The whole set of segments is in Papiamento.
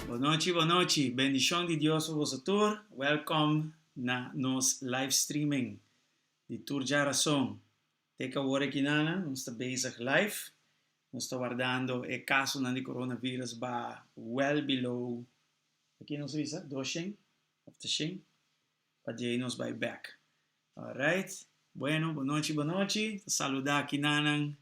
Bon nochi, bon nochi. Bendishon di Dios pa boso tur. Welcome na nos live streaming di Tur Djarason. Te ku awor aki nan nos ta bezig live. Nos ta wardando e kasonan di coronavirus ba well below, aki nos a bisa, doshen of tashen, pa djei nos bai bek. Alright, bueno, bon nochi, bon nochi. Ta saluda aki nanan.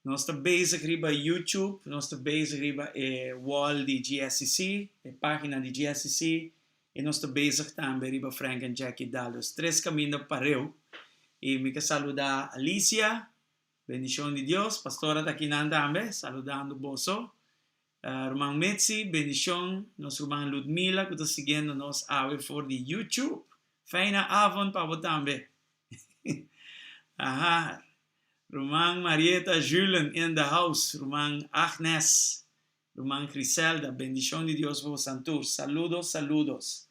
Nos ta bezig riba YouTube, nos ta bezig riba e wall di GSCC, e pagina di GSCC, i nos ta bezig tambe riba Frank and Jackie Daal. Dus tres kaminda pareu. I mi ke saluda Alicia, bendishon di Dios. Pastora ta akinan tambe, saludando boso. Ruman Mitzi, bendishon. Nos ruman Ludmila ku ta siguiendo nos awe for di YouTube. Fijne avond pa bo tambe. Aha. Ruman Marieta Julen in the house. Ruman Agnes. Ruman Griselda, bendishon di Dios pa bosan tur. Saludos, saludos.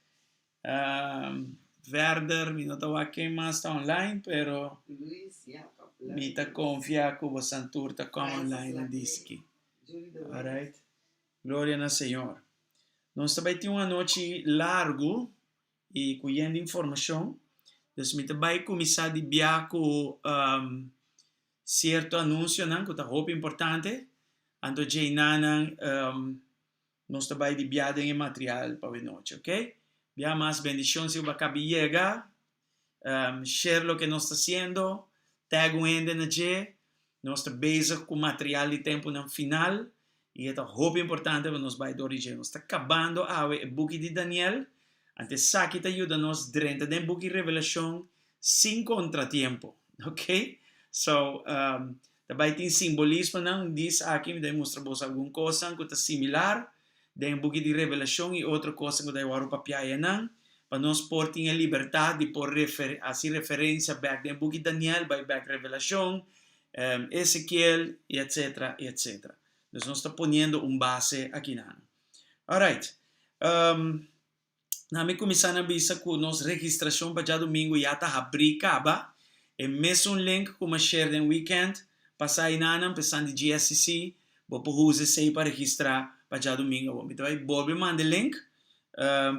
Um, verder, mi no ta wak ken mas ta online, pero Luis Jacob mi ta konfia ku bosan tur ta kom online na diski. Alright. Gloria na Señor. Nos ta bai tin un anochi largu i ku yen di informashon. Dus mi ta bai kuminsá di bia ku um, sierto anunsionan ku ta hopi importante. Anto djeinanan um, nos ta bai di bia den e material pa awe nochi, ok? Bia mas bendishon si bo a kabi yega. Um, share loke nos ta hasiendo, tag un hende na dje. Nos ta bezig ku material di tempunan final i e ta hopi importante pa nos bai dor di dje. Nos ta kabando awe e buki di Daniel, anto esaki ta yuda nos drenta den buki Revelashon sin kontratiempo. Ok? So, um, ta bai tin simbolismonan, un dis aki mi ta mustra boso algun kosnan ku ta similar den e buki di Revelashon i otro kosnan ku ta wòrdu papiá ayanan, pa nos por tin e libertat di por refer, hasi referensia bèk den e buki Daniel, bai bèk Revelashon, um, Ezekiel, i etsetera, i etsetera. Dus nos ta poniendo un base akinan. Alright. Um, Na mi kuminsá na bisa ku nos registrashon pa djadumingu ya ta habrí kaba. E mesun link ku mi a share den weekend pasá einanan pesan di GSCC, bo por usa esei pa registrá pa djadumingu awor. Mi ta bai bolbe manda e link,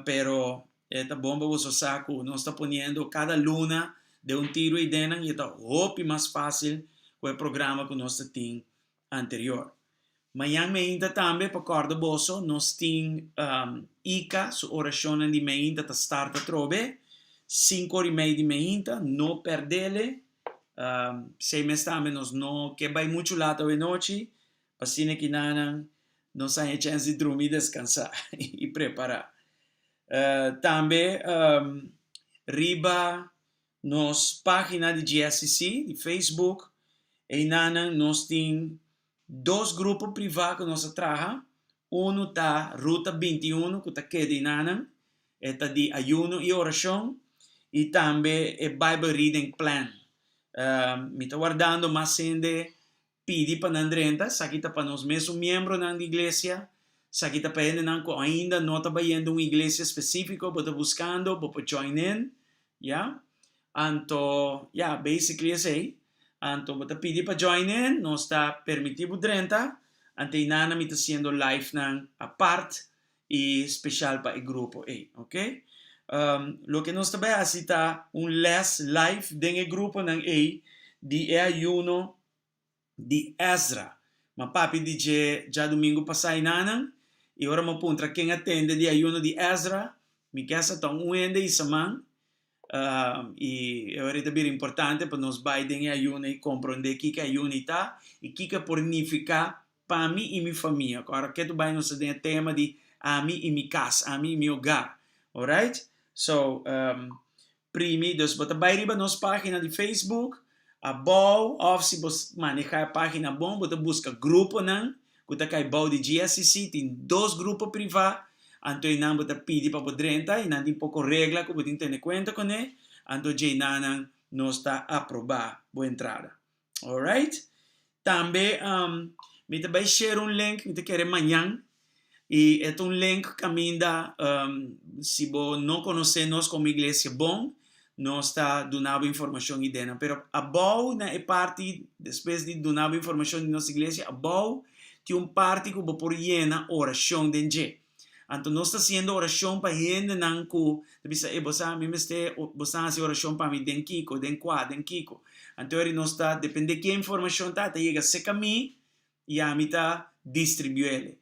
pero e ta bon pa boso sa ku nos ta poniendo kada luna den un tiro eidennan i e ta hopi mas fásil ku e programa ku nos ta tin anterior. Mañan meinta tambe, pa kòrda boso, nos tin Ika su orashonnan di meinta ta start atrobe, sinku ora i mei di meinta, no pèrdele. P'esei mes tambe nos no ke bai muchu lat awenochi, pa asina kinanan nos haña chèns di drumi i deskansá i prepará. Tambe riba nos página di GSCC di Facebook, einanan nos tin dos grupo privá ku nos a traha. Unu ta Ruta 21 ku ta keda einanan, e ta di ayuno i orashon, i tambe e Bible Reading Plan. Mi ta wardando mas hende pidi pa nan drenta, esaki ta pa nos mesun miembronan di iglesia, esaki ta pa hendenan ku ainda no ta bayendo un iglesia spesífiko, bo ta buskando, bo por join in, ya. Anto, ya, basically esei. Anto bo ta pidi pa join in, nos ta permití bo drenta, anto einana mi ta hasiendo livenan apart i speshal pa e grupo ei, ok. Loke nos ta bai hasi ta un les live den e gruponan ei di e ayuno di Ezra. M'a papia di dje djadumingu pasá einanan, i ora m'a puntra ken a tende di ayuno di Ezra, mi ke sa ta un hende i sa man, i e ora ei ta bira importante pa nos bai den e ayuno i komprondé kiko e ayuno ei ta i kiko e por nifiká pa mi i mi famia. Ora ke tu bai nos ta den e tema di ami i mi kas, ami i mi hogar. Alright? So, primi, dus bo ta bai riba nos página di Facebook, abou, òf si bo manehá e página bon, bo ta buska gruponan ku ta kai bou di GSCC, tin dos grupo privá, anto einan bo ta pidi pa bo drenta, einan tin poko regla ku bo tin tene kuenta kuné, anto djeinannan nos ta aprobá bo entrada. Alright? Tambe mi ta bai share un link, mi ta kere mañan, i e ta un link kaminda si bo no konosé nos komo iglesia bon, nos ta duna bo informashon i denan. Pero abou na e parti, despues di duna bo informashon di nos iglesia, abou tin un parti ku bo por yena orashon den dje. Anto nos ta hasiendo orashon pa hendenan ku ta bisa, E, bo sa, mi mester bo sa hasi orashon pa mi den kiko, den kua, den kiko. Anto eri nos ta depende ke informashon ta, ta yega serka mi i ami ta distribuele.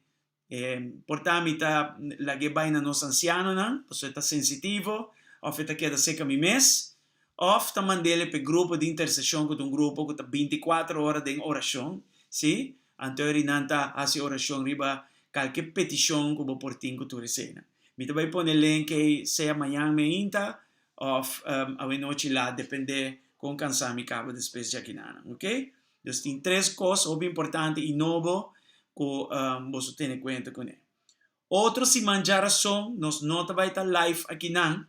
E por ta mi ta lag'é bai na nos ansianonan, pasobra e ta sensitivo, òf e ta keda serka mi mes, òf ta mand'el p'e grupo di interseshon ku ta un grupo ku ta 24 ora den orashon, sí. Anto eri nan ta hasi orashon riba kalke petishon ku bo por tin ku tur eseinan. Mi ta bai pone link ei sea mañan meinta òf awenochi lat, dependé kon kansá mi kaba despues djakinan, ok. Dus tin tres kos hopi importante i nobo ku boso tene kuenta kuné. Otro siman djarason nos no ta bai ta live akinan,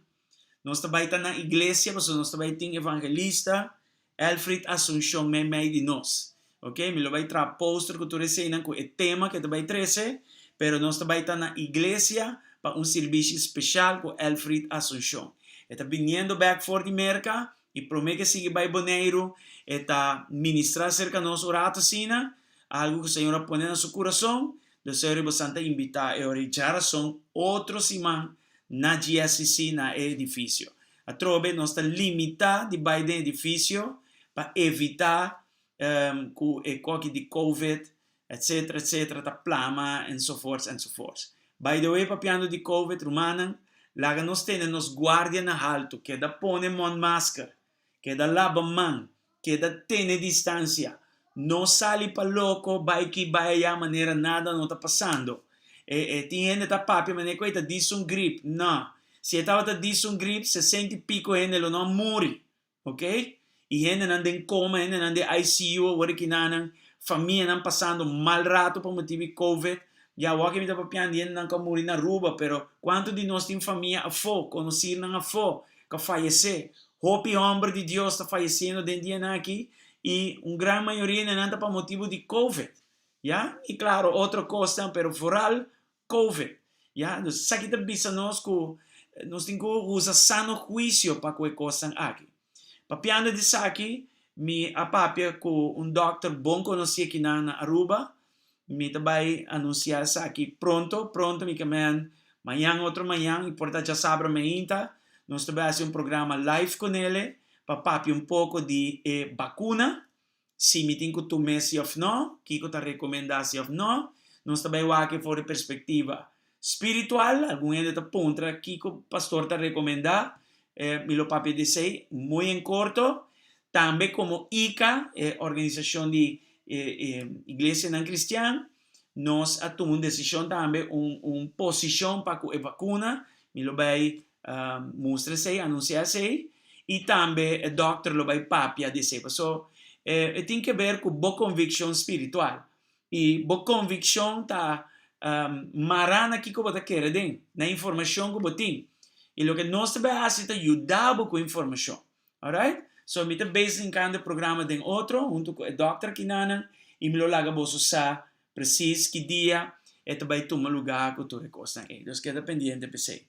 nos ta bai ta na iglesia pasobra nos ta bai tin evangelista Elfried Asuncion meimei di nos. Ok, mi lo bai traha poster ku tur eseinan ku e tema ku e ta bai trese, pero nos ta bai ta na iglesia pa un sirbishi speshal ku Elfried Asuncion. E ta biniendo bek for di Merka i promé ku e sigui bai Boneiru e ta ministrá serka nos un rato asina, algu ku Señor a pone na su kurason. Deseo riba Santa invitá e ora i djarason otro siman na GSCC na e edifisio. Atrobe nos ta limitá di bai den edifisio pa evitá ku e koki di covid etcetera etcetera ta plama ensoforts ensoforts. By the way papiando di covid rumannan laga nos tene nos guardia na haltu keda pone mondmasker Keda laba man, keda tene distansia, no sali pa loko bai ki bai ayá manera nada no ta pasando. E e tin hende ta papia manera ku e ta dis un grip, no. Si e tabata dis un grip 60 i piko hende lo no a muri, ok. I hendenan den koma, hendenan den ICU awor aki nanan, famianan pasando mal rato pa motibu di covid. Ya awor aki mi ta papiando di hendenan ku a muri na Aruba, pero kuantu di nos tin famia afó, konosirnan afó ku a fayesé? Hopi hòmber di Dios ta fayesiendo den dianan aki i un gran mayoria di nan ta pa motibu di covid. Ya, i klaro otro kosnan pero foral covid. Ya, dus esaki ta bisa nos ku nos tin ku usa sano huisio pa ku e kosnan aki. Papiando di esaki mi a papia ku un dòkter bon konosí akinan na Aruba. Mi ta bai anunsiá esaki pronto, pronto mi ke men mañan otro mañan i por ta djasabra meinta nos ta bai hasi un programa live ku nele pa papia un poko di e bakuna, si mi tin ku tum'é si òf no, kiko ta rekomendá si òf no. Nos ta bai wak for di perspektiva spiritual, algun hende ta puntra kiko pastor ta rekomendá, mi lo papia di esei muy en korto. Tambe komo ICA, e organisashon di iglesianan kristian, nos a tuma un desishon tambe, un posishon pa ku e vakuna, mi lo bai mustra esei, anunsiá esei, i tambe e dòkter lo bai papia di esei. Paso e tin ke ber ku bo konvikshon spiritual i bo konvikshon ta. Mará na kiko bo ta kere den, na informashon ku bo tin. I loke nos ta bai hasi ta yuda bo ku informashon. Alright? So mi ta bezig hinkando e programa den otro huntu ku e dòkter akinanan i mi lo laga boso sa presis ki dia e ta bai tuma lugá ku tur e kosnan ei. Dus keda pendiente p'esei.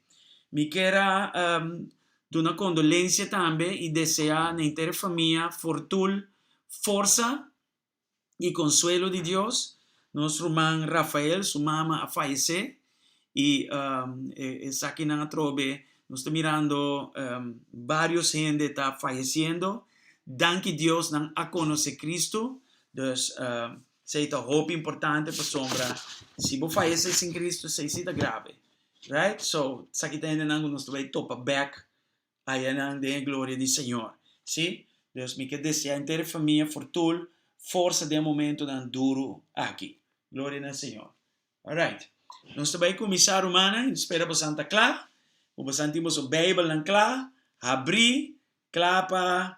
Mi kier a duna kondolensia tambe i deseá na henter e famia fortul forsa i konsuelo di Dios. Nos ruman Rafael su mama a fayesé i esakinan atrobe nos ta mirando varios hende ta fayesiendo. Danki Dios nan a konosé Cristo. Dus esei ta hopi importante pasobra si bo fayesé sin Cristo esei si ta grave. Right? So esaki ta hendenan ku nos ta bai topa bèk Ayanan den e gloria di Señor. Sí, dus mi ke desea henter e famia fortul forsa den e momentonan duru aki. Gloria na Señor. Alright. Nos ta bai kuminsá rumannan, i spera bosan ta kla, ku bosan tin boso Beibelnan kla, habrí, kla pa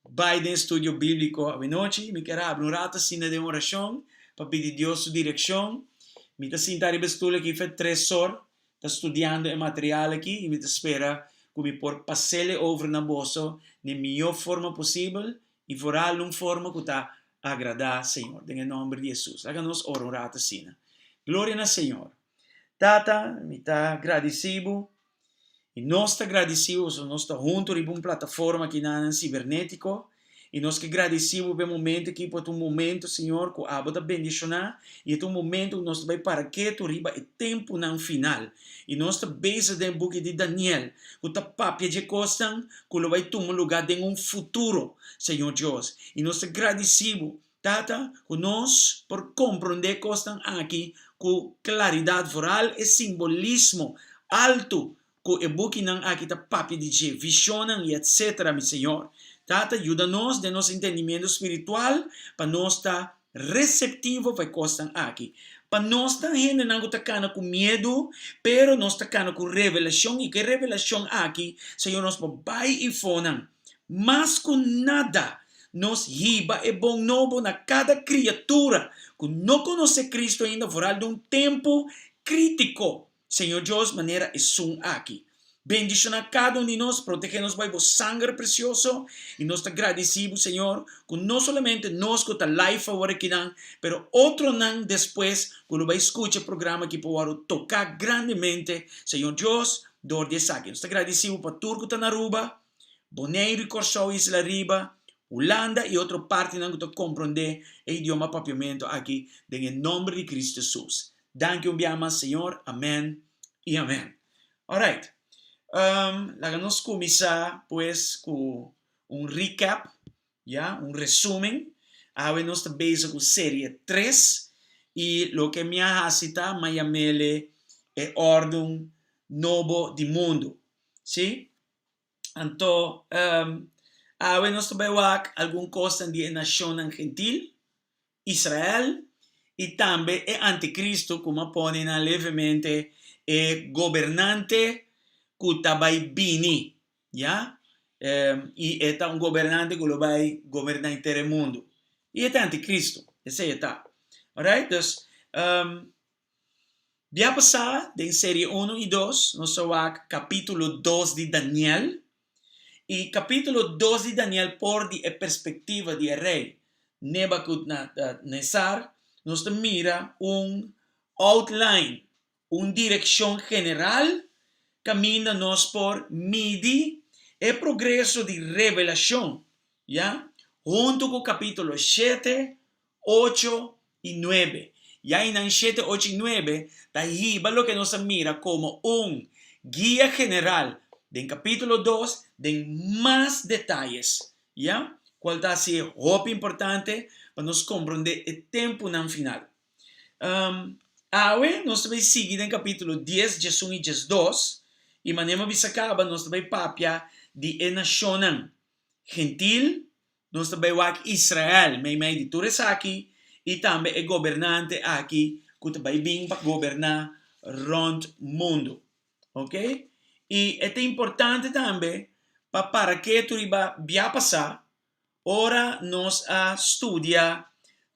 bai den studio bíbliko awenochi. Mi kier habri un rato asina den orashon pa pidi Dios su direkshon. Mi ta sinta riba e stul aki fe tres or ta studiando e material aki i mi ta spera ku mi por pas'el e over na boso den e mihó forma posibel i foral un forma ku ta agradá Señor. Den e nòmber di Hesus. Laga nos ora un rato asina. Gloria na Señor. Tata, mi ta gradisí bo i nos ta gradisí bo pasobra nos ta huntu riba un plataforma akinan sibernetiko i nos ke gradisí bo pa e momento aki por ta un momento, Señor, ku abo ta bendishoná i e ta un momento ku nos ta bai para ketu riba e tempunan final i nos ta bezig den e buki di Daniel ku ta papia dje kosnan ku lo bai tuma lugá den un futuro, Señor Dios, i nos ta gradisí bo Tata, ku nos por komprondé kosnan aki ku klaridat, foral e simbolismo altu ku e bukinan aki ta papia di dje, vishonnan i etsetera, mi Señor. Tata, yuda nos den nos entendimiento spiritual pa nos ta reseptivo pa e kosnan aki. Pa nos ta hendenan ku ta kana ku miedu, pero nos ta kana ku revelashon, i ku e revelashon aki, Señor, nos por bai i fonan. Mas ku nada, nos hiba e bon nobo na kada kriatura ku no konosé Kristu ainda, foral den un tempu krítiko, Señor Dios, manera esun aki. Bendishoná kada un di nos, protegé nos bai bo sanger presioso, i nos ta gradisí bo, Señor, ku no solamente nos ku ta live awor akinan, pero otronan despues ku lo bai skucha e programa aki por wòrdu toká grandemente, Señor Dios, dor di esaki. Nos ta gradisí bo pa tur ku ta na Aruba, Boneiru i Kòrsou, Isla Riba, Hulanda i otro partinan ku ta komprondé e idioma papiamentu aki den e nòmber di Kristu Hesus. Danki un bia mas Señor. Amèn i amèn. Alright. Laga nos kuminsá pues ku un recap, ya, un resúmen. Awe nos ta bezig ku serie tres i loke mi a hasi ta mi a yam'el e òrdun nobo di mundu. Sí? Anto, awe nos ta bai wak algun kosnan di e nashonnan gentil, Israel, i tambe e antikristu ku a pone nan levemente e gobernante ku ta bai bini, ya? I e ta un gobernante ku lo bai goberná henter e mundu. I e ta antikristu, esei e ta. Alright? Dus, Bia pasá, den serie unu i dos, nos a wak kapítulo dos di Daniel. I kapítulo dos di Daniel por di e perspektiva di e rei Nebakudnesar, nos ta mira un outline, un direkshon general kaminda nos por midi e progreso di revelashon, ya, huntu ku kapítulo shete, ocho i nuebe. Ya einan shete, ocho i nuebe ta hiba loke nos a mira komo un guia general den kapítulo dos den mas detayes, ya, kual ta hasi hopi importante pa nos komprondé e tempunan final. Awe nos ta bai sigui den kapítulo dies, diesun i diesdos, i manera mi a bisa kaba nos ta bai papia di e nashonnan gentil. Nos ta bai wak Israel meimei di tur esaki i tambe e gobernante aki ku ta bai bin pa goberná rònt mundu. Ok? I e ta importante tambe pa para ketu riba bia pasá ora nos a studia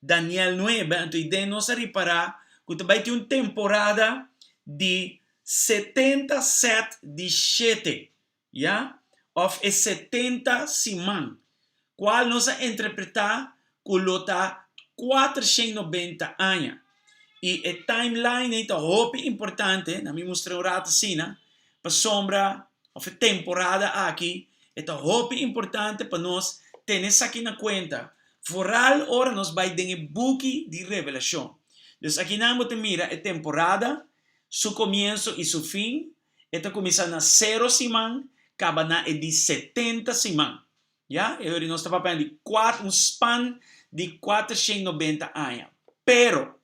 Daniel nuebe, anto i den nos a ripará ku ta bai tin un temporada di 70 sèt di shete, ya, òf e 70 siman, kual nos a interpretá ku lo ta 490 aña. I e timeline ei ta hopi importante, na mi mustra un ratu asina, pasobra òf e temporada aki e ta hopi importante pa nos tene esaki na kuenta, vooral ora nos bai den e buki di Revelashon. Dus akinan bo ta mira e temporada, su komienso i su fin, e ta kuminsá na sero siman kaba na e di 70 siman. Ya, e ora nos ta papia di un span di 490 aña. Pero,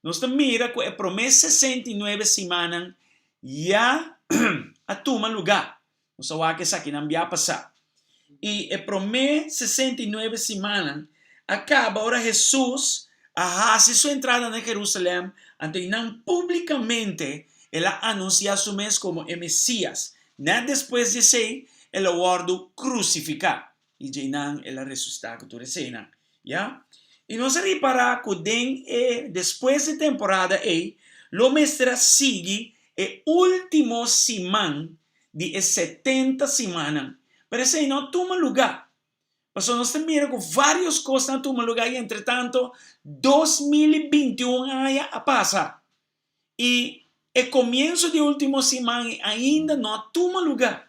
nos ta mira ku e promé 69 simannan ya a tuma lugá. Nos a wak esakinan bia pasá. I e promé 69 simannan a kaba ora Hesus a hasi su entrada na Jerusalèm, anto einan públikamente el a anunsiá su mes komo e Mesías. Nèt despues di esei, el a wòrdu krusifiká, i djeinan el a resusitá ku tur eseinan. Ya. I nos a ripará ku den e despues di temporada ei, lo mester a sigui e último siman di e 70 simannan. Pero esei no a tuma lugá. Pasobra nos ta mira ku vários kosnan a tuma lugá i entretanto 2021 aña a pasa. I e komienso di e último siman ei ainda no a tuma lugá.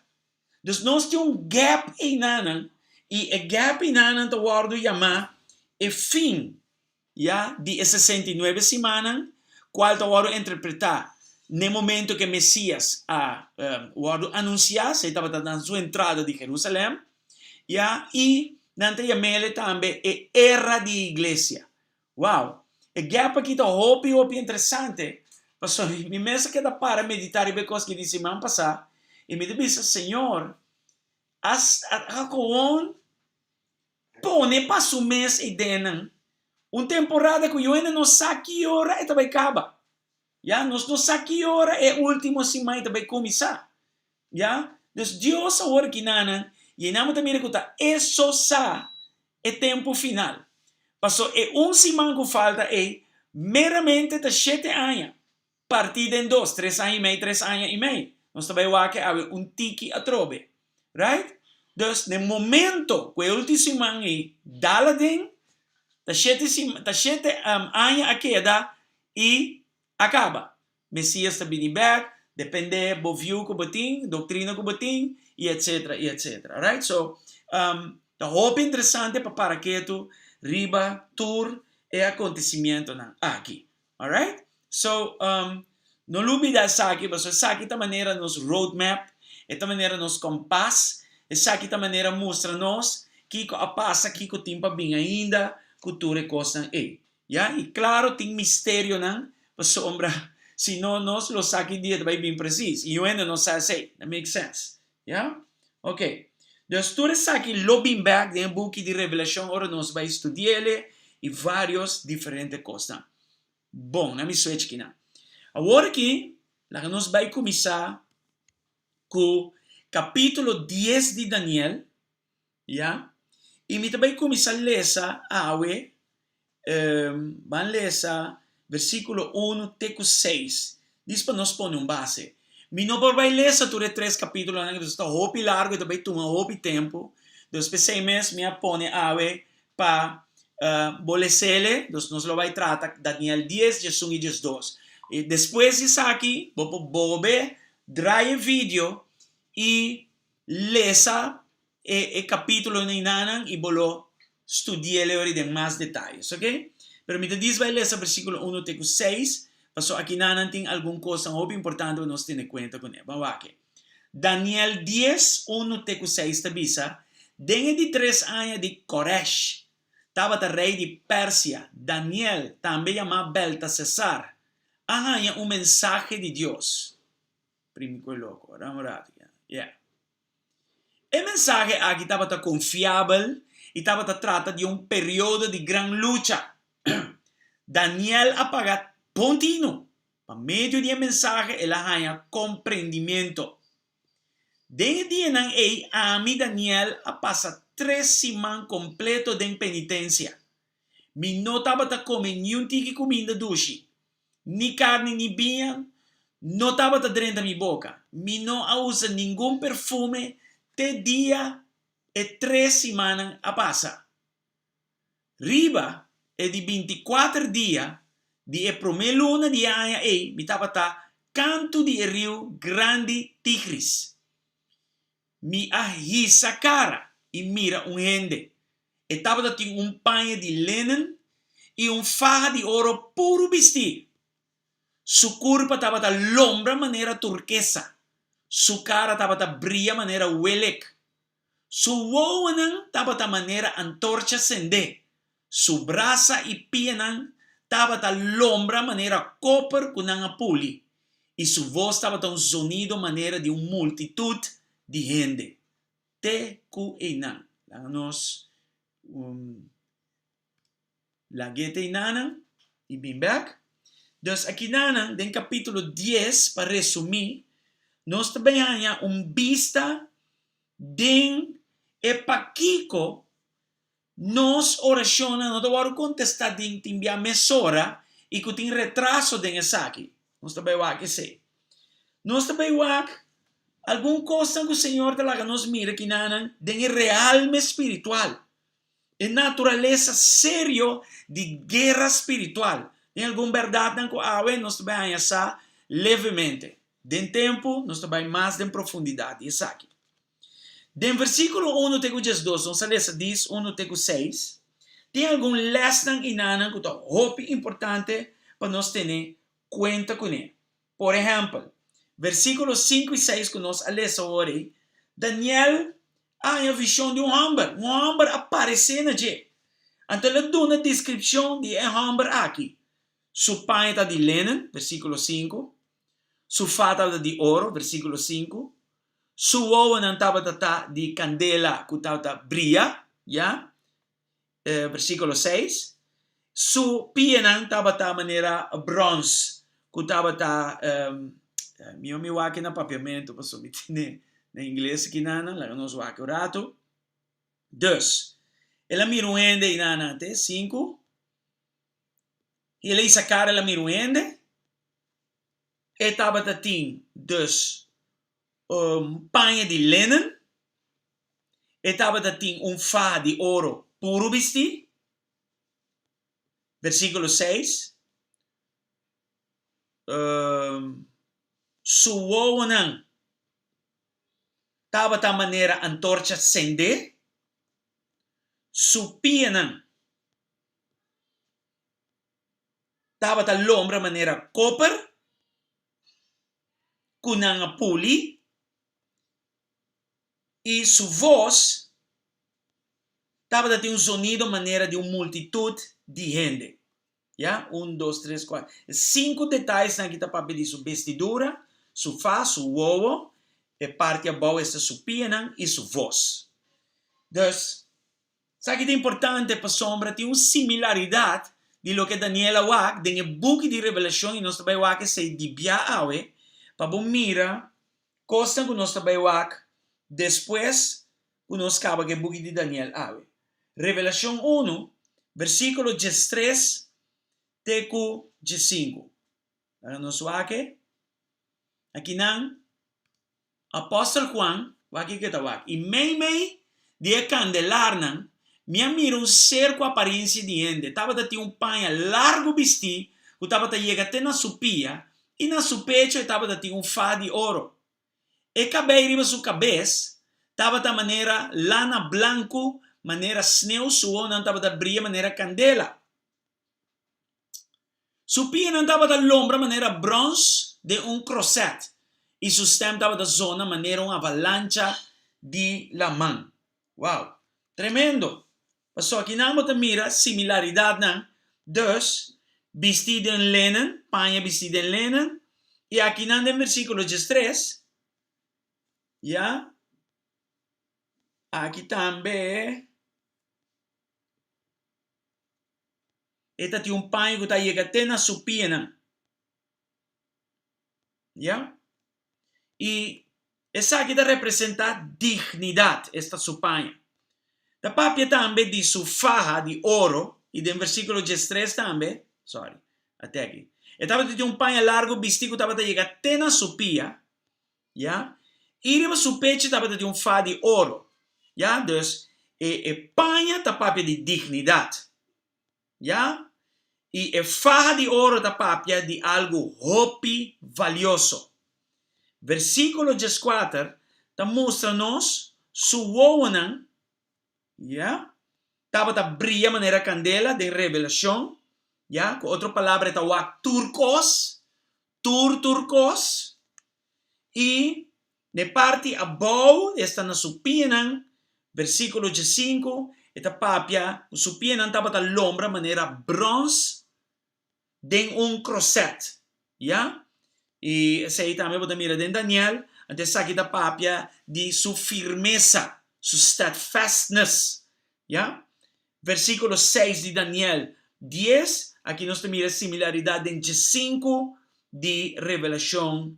Dus nos tin un gap einanan i e gap einanan ta wòrdu yamá e fin, ya, di e 69 simannan, kual ta wòrdu interpretá n'e momento ku e Mesias a wòrdu anunsiá, esei tabata na su entrada di Jerusalèm, ya, i nan ta yam'el tambe e era di iglesia. Wow! E gap aki ta hopi hopi interesante, pasobra mi mes a keda para meditá riba e kos ki di siman pasá i mi ta bisa, Señor, a a gewoon pone pa su mes ei dennan un temporada ku yoende no sa ki ora e ta bai kaba. Ya, nos no sa ki ora e último siman ei ta bai kuminsá. Ya, dus Dios awor ki nanan, i einan bo ta mira ku ta e so sa e tempu final. Paso e un siman ku falta ei meramente ta shete aña, partí den dos, tres aña i mei, tres aña i mei. Nos ta bai wak awe un tiki atrobe. Right? Dus den momento ku e ultimo siman ei dal aden, ta shete ta shete aña a keda i a kaba. Mesias ta bini bek, depende bo view ku bo tin, doktrina ku bo tin, i etsetera i etsetera. Alright, so ta hopi interesante pa para ketu riba tur e akontesimientonan aki. Alright, so no lubida esaki pasobra esaki ta manera nos road map, e ta manera nos kompas, esaki ta manera mustra nos kiko a pasa, kiko tin pa bin ainda ku tur e kosnan ei. Ya, i klaro tin misterionan, pasobra si no nos lo sa ki dia ta bai bin presis, i hende no sa esei. That make sense. Ya? Ok. Dus tur esaki lo bin bek den e buki di Revelashon ora nos bai studi'ele i vários diferente kosnan. Bon, na mi switch kinan. Awor aki, laga nos bai kuminsá ku kapítulo 10 di Daniel. Ya. I mi ta bai kuminsá lesa awe, ban lesa versíkulo 1 te ku 6. Dis pa nos pone un base. Mi no por bai lesa tur e tres kapítulonan, pasobra ta hopi largu i ta bai tuma hopi tempu. Dus p'esei mes mi a pone awe pa bo les'ele. Dus nos lo bai trata Daniel 10, 11 i 12. I despues di esaki bo por bolbe draai e video i lesa e e capítulo neinanan i bo lo studi'é ori den mas detayes, ok? Pero mi ta dis bai lesa versículo 1 te ku 6, paso akinanan tin algun kosnan hopi importante pa nos tene kuenta kuné. Ban wak. Daniel 10, 1 te ku 6 ta bisa, Den e di tres aña di Koresh, tabata rei di Persia, Daniel, tambe yamá Beltasesar, a haña un mensahe di Dios. Primi ku e loko. Dame un ratu. Yeah. E mensahe aki tabata konfiabel i tabata trata di un periodo di gran lucha. Daniel a paga bon tinu. Pa medio di e mensahe el a haña komprendimiento. Den e dianan ei ami, Daniel, a pasa tres siman kompleto den penitensia. Mi no tabata kome niun tiki kuminda dushi. Ni karni ni biña no tabata drenta mi boka. Mi no a usa ningun perfume te dia e tres simannan a pasa. Riba e di binti kuater dia di e promé luna di e aña ei mi tabata kantu di e riu grandi Tigris. Mi a hisa kara i mira un hende. E tabata tin un paña di lenen i un faha di oro puru bistí. Su kurpa tabata lombra manera turkesa, su kara tabata bria manera welek. Su wowonan tabata manera antorcha sendé, su brasa i pianan tabata lombra manera koper ku nan a puli, i su vos tabata un zonido manera di un multitut di hende. Te ku einan. Laga nos lag'é te einanan i bin bèk. Dus akinanan den kapítulo dies, pa resumí, nos ta bai haña un bista den e pakiko nos orashonnan no ta wòrdu kontestá den tin bia mesora i ku tin retraso den esaki. Nos ta bai wak esei. Nos ta bai wak algun kosnan ku Señor ta laga nos mira kinanan den e realme spiritual. E naturalesa serio di guera spiritual. Tin algun bèrdatnan ku awe nos ta bai haña sa levemente. Den tempu nos ta bai mas den profundidat di esaki. Den versíkulo unu te ku diesdos, nos a lesa dis unu te ku seis, tin algun lèsnan i nannan ku ta hopi importante pa nos tene kuenta kuné. Por ehèmpel, versíkulo sinku i seis ku nos a lesa awor ei, Daniel a haña vishon di un hòmber. Un hòmber a paresé na dje. Anto el a duna deskripshon di e hòmber aki. Su paña ta di lenen, versíkulo sinku, su fa tabata di oro, versíkulo sinku, su wowonan tabata ta di kandela ku tabata bria, ya, versíkulo seis, su pianan tabata manera bròns ku tabata, mihó mi wak na papiamentu pasobra mi tene na ingles aki nan, laga nos wak un ratu. Dus, el a mira un hende einan te sinku. I el a hisa kara, el a mira un hende. E tabata tin dus un paña di lenen. E tabata tin un faha di oro puru bistí. Versíkulo seis, Su wowonan tabata manera antorcha sendé, su pianan tabata lombra manera koper ku nan a puli, i su vos tabata tin un zonido manera di un multitut di hende. Ya, un, dos, tres, kuater, e sinku detayesnan aki ta papia di su bestidura, su fas, su wowo, e parti abou esta su pianan i su vos. Dus, Esaki ta importante pasobra tin un similaridat di loke Daniel a wak den e buki di Revelashon i nos ta bai wak esei di bia awe pa bo mira kosnan ku nos ta bai wak despues ku nos kaba ku e buki di Daniel awe. Revelashon unu, versíkulo diestres te ku diesinku. Laga nos wak e. Akinan Apòstel Juan wak kiko e ta wak, I meimei di e kandelarnan mi a mira un ser ku aparensia di hende, tabata tin un paña largu bistí ku tabata yega te na su pia, i na su pecho e tabata tin un fa di oro. E kabei riba su kabes tabata manera lana blanku, manera sneu, su wowonan tabata bria manera kandela. Su pianan tabata lombra manera bròns den un krosèt, i su stèm tabata zona manera un avalancha di laman. Wow! Tremendo! Pasobra akinan bo ta mira similaridatnan, dus, bistí den lenen, paña bistí den lenen, i akinan den versíkulo diestres, ya, aki tambe. E ta tin un paña ku ta yega te na su pianan. Ya? I esaki ta representá dignidat, esta su paña. Ta papia tambe di su faha di oro, i den versíkulo diestres tambe, sorry, ate aki. E tabata tin un paña largu bistí ku tabata yega te na su pia, ya, i riba su pechi tabata tin un fa di oro, ya. Dus, e e paña ta papia di dignidat, ya, i e faha di oro ta papia di algu hopi valioso. Versíkulo dieskuater ta mustra nos su wowonan, ya, tabata bria manera kandela den Revelashon, ya, ku otro palabra e ta wak tur kos, tur tur kos, i n'e parti abou, esta na su pianan, versíkulo diesinku, e ta papia ku su pianan tabata lombra manera bròns den un krosèt, ya. I esei tambe bo ta mira den Daniel, anto esaki ta papia di su firmesa, su steadfastness, ya. Versíkulo seis di Daniel dies, aki nos ta mira similaridat den diesinku di Revelashon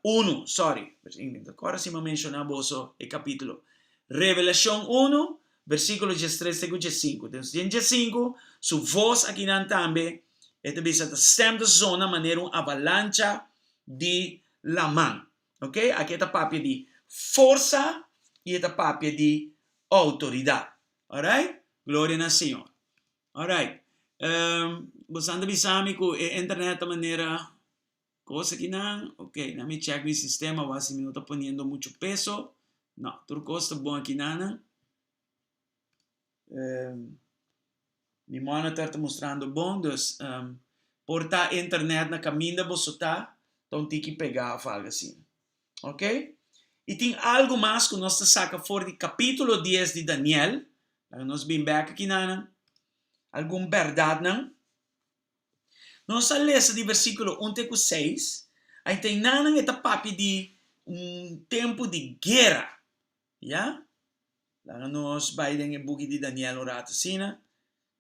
unu, sorry, mi ta kòrda si mi a menshoná boso e kapítulo. Revelashon unu, versíkulo diestres te ku diesinku. Den diesinku, su vos akinan tambe, e ta bisa ta stèm ta zona manera un avalancha di laman. Ok, aki e ta papia di forsa i e ta papia di outoridat. Alright? Gloria na Señor. Alright. Um, boso anda bisa mi ku e internet ta manera kos akinan. Ok, na mi check mi sistema wak si mi no ta poniendo mucho peso. No, tur kos ta bon akinanan. Um, mi monitor ta mustrando bon, dus um, por ta internet na kaminda boso ta, ta un tiki pegá of algo asina. Ok? I tin algu mas ku nos ta saka for di kapítulo dies di Daniel. Laga nos bin bèk akinanan. Algun bèrdatnan. Nos a lesa di versíkulo un te ku seis. Ai ta einanan e ta papia di un tempu di guera. Ya? Laga nos bai den e buki di Daniel un ratu asina.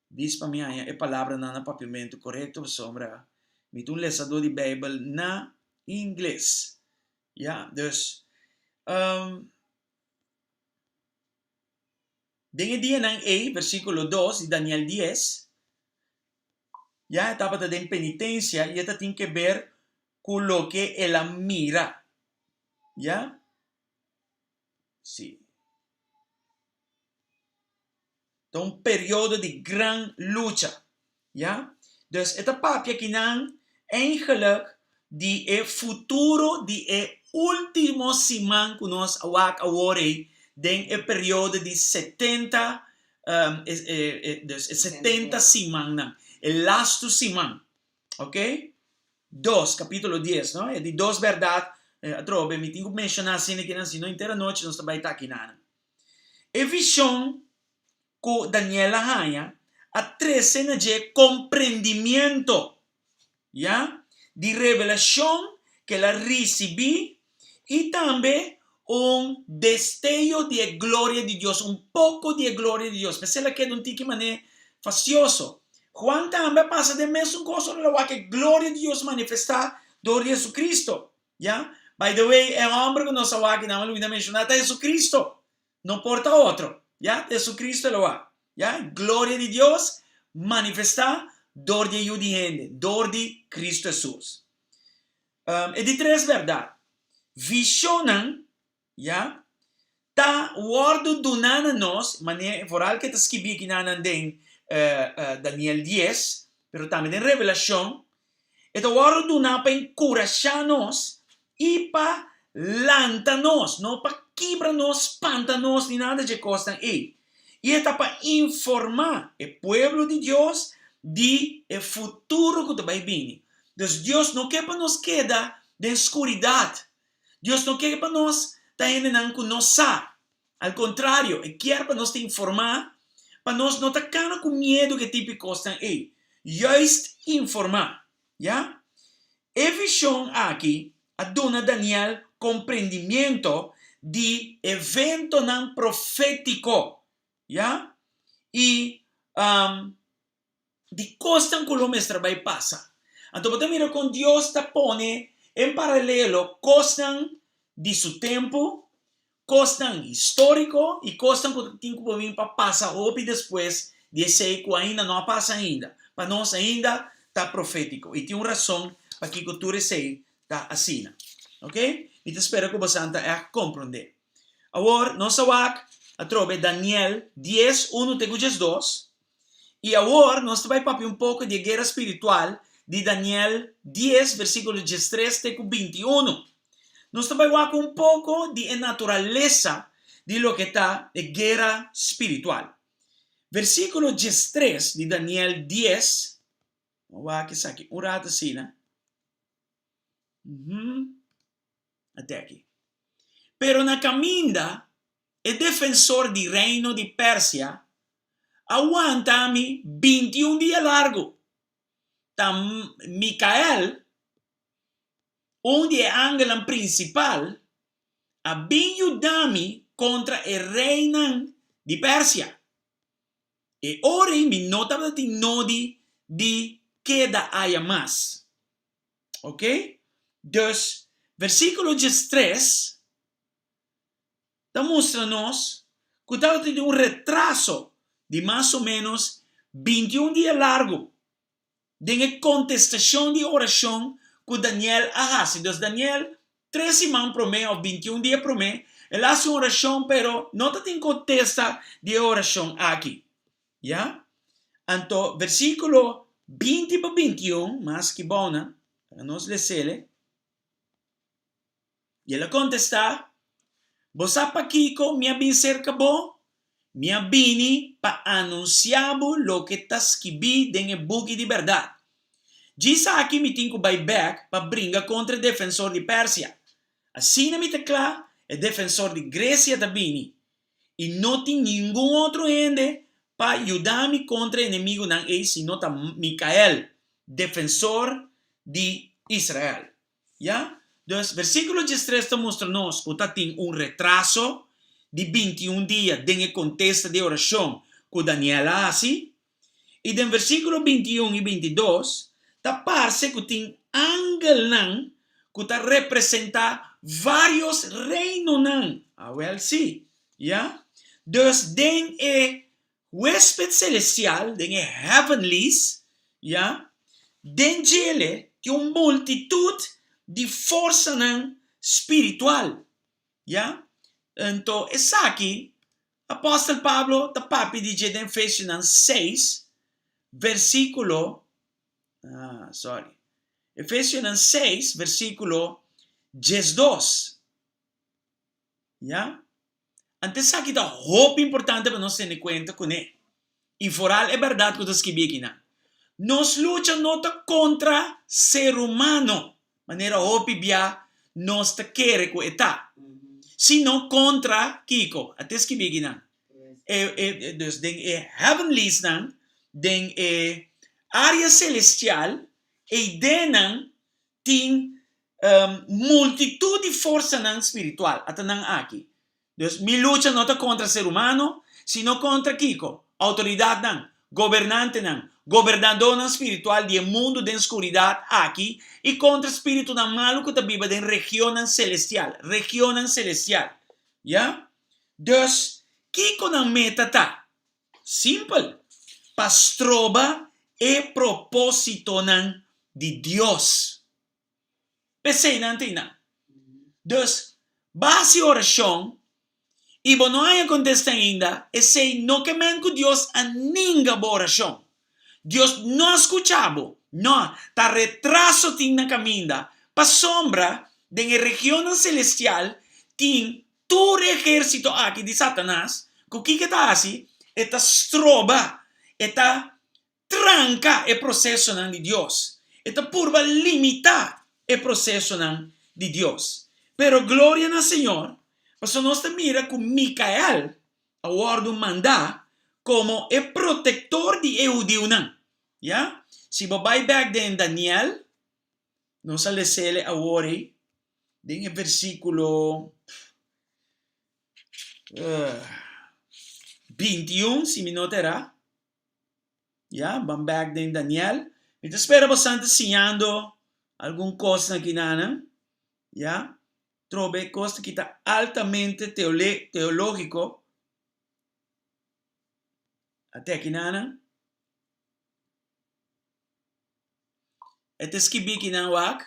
Dis pa mi haña e palabranan na papiamentu korekto pasobra mi ta un lesadó di Beibel na ingles. Ya, dus, den e dianan ei, versíkulo dos di Daniel dies, ya e tabata den penitensia i e ta tin keber ku loke el a mira. Ya? Sí. Ta un periodo di gran lucha, ya. Dus e ta papia akinan eigenlijk di e futuro di e ultimo siman ku nos a wak awor ei den e periodo di setenta, dus e setenta simannan, e lastu siman, ok. Dos, kapitulo dies, no? E di dos bèrdat, atrobe mi tin ku menshoná asina kinan, si no henter anochi nos ta bai ta akinanan. E vishon ku Daniel a haña a trese na dje komprendimiento, ya, di revelashon ku el a risibí i tambe un desteyo di e gloria di Dios, un poko di e gloria di Dios. P'esei el a keda un tiki manera fastioso. Juan tambe a pasa den mesun kos ora el a wak e gloria di Dios manifestá dor di Jesucristo. Ya? By the way, e hòmber ku nos a wak i nan a lubida menshoná ta Jesucristo. No por ta otro. Ya? Ta Jesucristo el a wak. Ya? Gloria di Dios manifestá dor di e Yu di hende, dor di Cristo Hesus. E di tres bèrdat, vishonnan, ya, ta wòrdu duná na nos, manera vooral ke ta skibí kinanan den Daniel dies, pero tambe den Revelashon, e ta wòrdu duná pa enkurashá nos i pa lanta nos, no pa kibra nos, spanta nos, ni nada dje kosnan ei. I e ta pa informá e pueblo di Dios di e futuro ku ta bai bini. Dus Dios no ke pa nos keda den skuridat. Dios no ke pa nos ta hendenan ku no sa. Al kontrario, e kier pa nos ta informá, pa nos no ta kana ku miedu ku e tipo di kosnan ei. Juist informá. Ya? E vishon aki a duna Daniel komprendimiento di eventonan profétiko. Ya? I di kosnan ku lo mester bai pasa. Anto bo ta mira kon Dios ta pone en paralelo kosnan di su tempu, kosnan históriko i kosnan ku tin ku por bin pa pasa hopi despues di esei ku ainda no a pasa ainda. Pa nos ainda ta profétiko i tin un rason pakiko tur esei ta asina. Ok? Mi ta spera ku bosan ta ègt komprondé. Awor, nos a wak atrobe Daniel dies, unu te ku 12, i awor nos ta bai papia un poko di e guera spiritual di Daniel 10, versíkulo 13 te ku 21. Nos ta bai wak un poko di e naturalesa di loke ta e guera spiritual. Versíkulo 13 di Daniel 10, wak esaki un rato asina. Ate aki. Pero na kaminda, e defensor di reino di Persia a wanta mi 21 dia largu. Ta Mikael, un di e angelnan prinsipal, a bin yuda mi kontra e reinan di Persia. E ora ei mi no tabatin nodi di keda aya mas. Ok? Dus, versíkulo 13 ta mustra nos ku tabatin un retraso di mas o ménos 21 dia largu den e kontestashon di orashon ku Daniel a hasi. Dus Daniel, tres siman promé òf 21 dia promé, el a hasi un orashon, pero no tatin kontesta di e orashon aki. Ya? Anto, versíkulo 20 pa 21, mas ki bou nan, laga nos les'ele. I el a kontestá, Bo sa pakiko mi a bin serka bo? Mi a bini pa anunsiá bo loke ta skibí den e buki di bèrdat. Djis aki mi tin ku bai bèk pa bringa kontra e defensor di Persia. Asina mi ta kla, e defensor di Gresia ta bini, i no tin ningun otro hende pa yuda mi kontra e enemigunan ei sino ta Mikael, defensor di Israel. Ya? Dus, versíkulo 13 ta mustra nos ku ta tin un retraso di 21 dia den e kontesta di orashon ku Daniel a hasi. I den versíkulo 21 i 22 ta parse ku tin angelnan ku ta representá vários reinonan. Awèl sí, ya. Dus den e huésped selestial, den e heavenlies, ya, den djele tin un multitut di forsanan spiritual, ya. Anto esaki apòstel Pablo ta papia di dje den Efesionan 6, versíkulo, ah, sorry, Efesionan 6, versíkulo 12. Ya? Anto esaki ta hopi importante pa nos tene kuenta kuné. I foral e bèrdat ku ta skibí akinan. Nos lucha no ta kontra ser humano, manera hopi bia nos ta kere ku e ta, sino kontra kiko? A ta skibí akinan. E, e, dus den e heavenliesnan, den e área selestial, e ideanan tin multitut di forsanan spiritual, ata nan aki. Dus mi lucha no ta kontra ser humano, sino kontra kiko? Outoridatnan, gobernantenan, gobernadónan spiritual di e mundu den skuridat aki i kontra spiritunan malu ku ta biba den regionnan selestial, regionnan selestial. Ya? Dus, kiko nan meta ta? Simpel, pa stroba e propósitonan di Dios. P'esei nan ta einan. Dus, bo hasi orashon i bo no haña kontesta ainda, esei no ke men ku Dios a ninga bo orashon. Dios no a skucha bo. No, ta retraso tin na kaminda, pasobra den e regionnan selestial tin Tur e ehérsito aki di Satanas, ku kiko e ta hasi? E ta stroba, e ta tranka e prosesonan di Dios. E ta purba limitá e prosesonan di Dios. Pero gloria na Señor, pasobra nos ta mira ku Mikael a wòrdu mandá komo e protektor di e hudiunan. Ya? Si bo bai bèk den Daniel, Nos a les'é awor ei den e versíkulo 21, si mi no ta erá. Ya, ban bèk den Daniel. Mi ta spera bosan ta siñando algun kos aki nanan. Ya, trobe kos ki ta altamente teológiko. Ate aki nanan. E ta skibí kinan wak.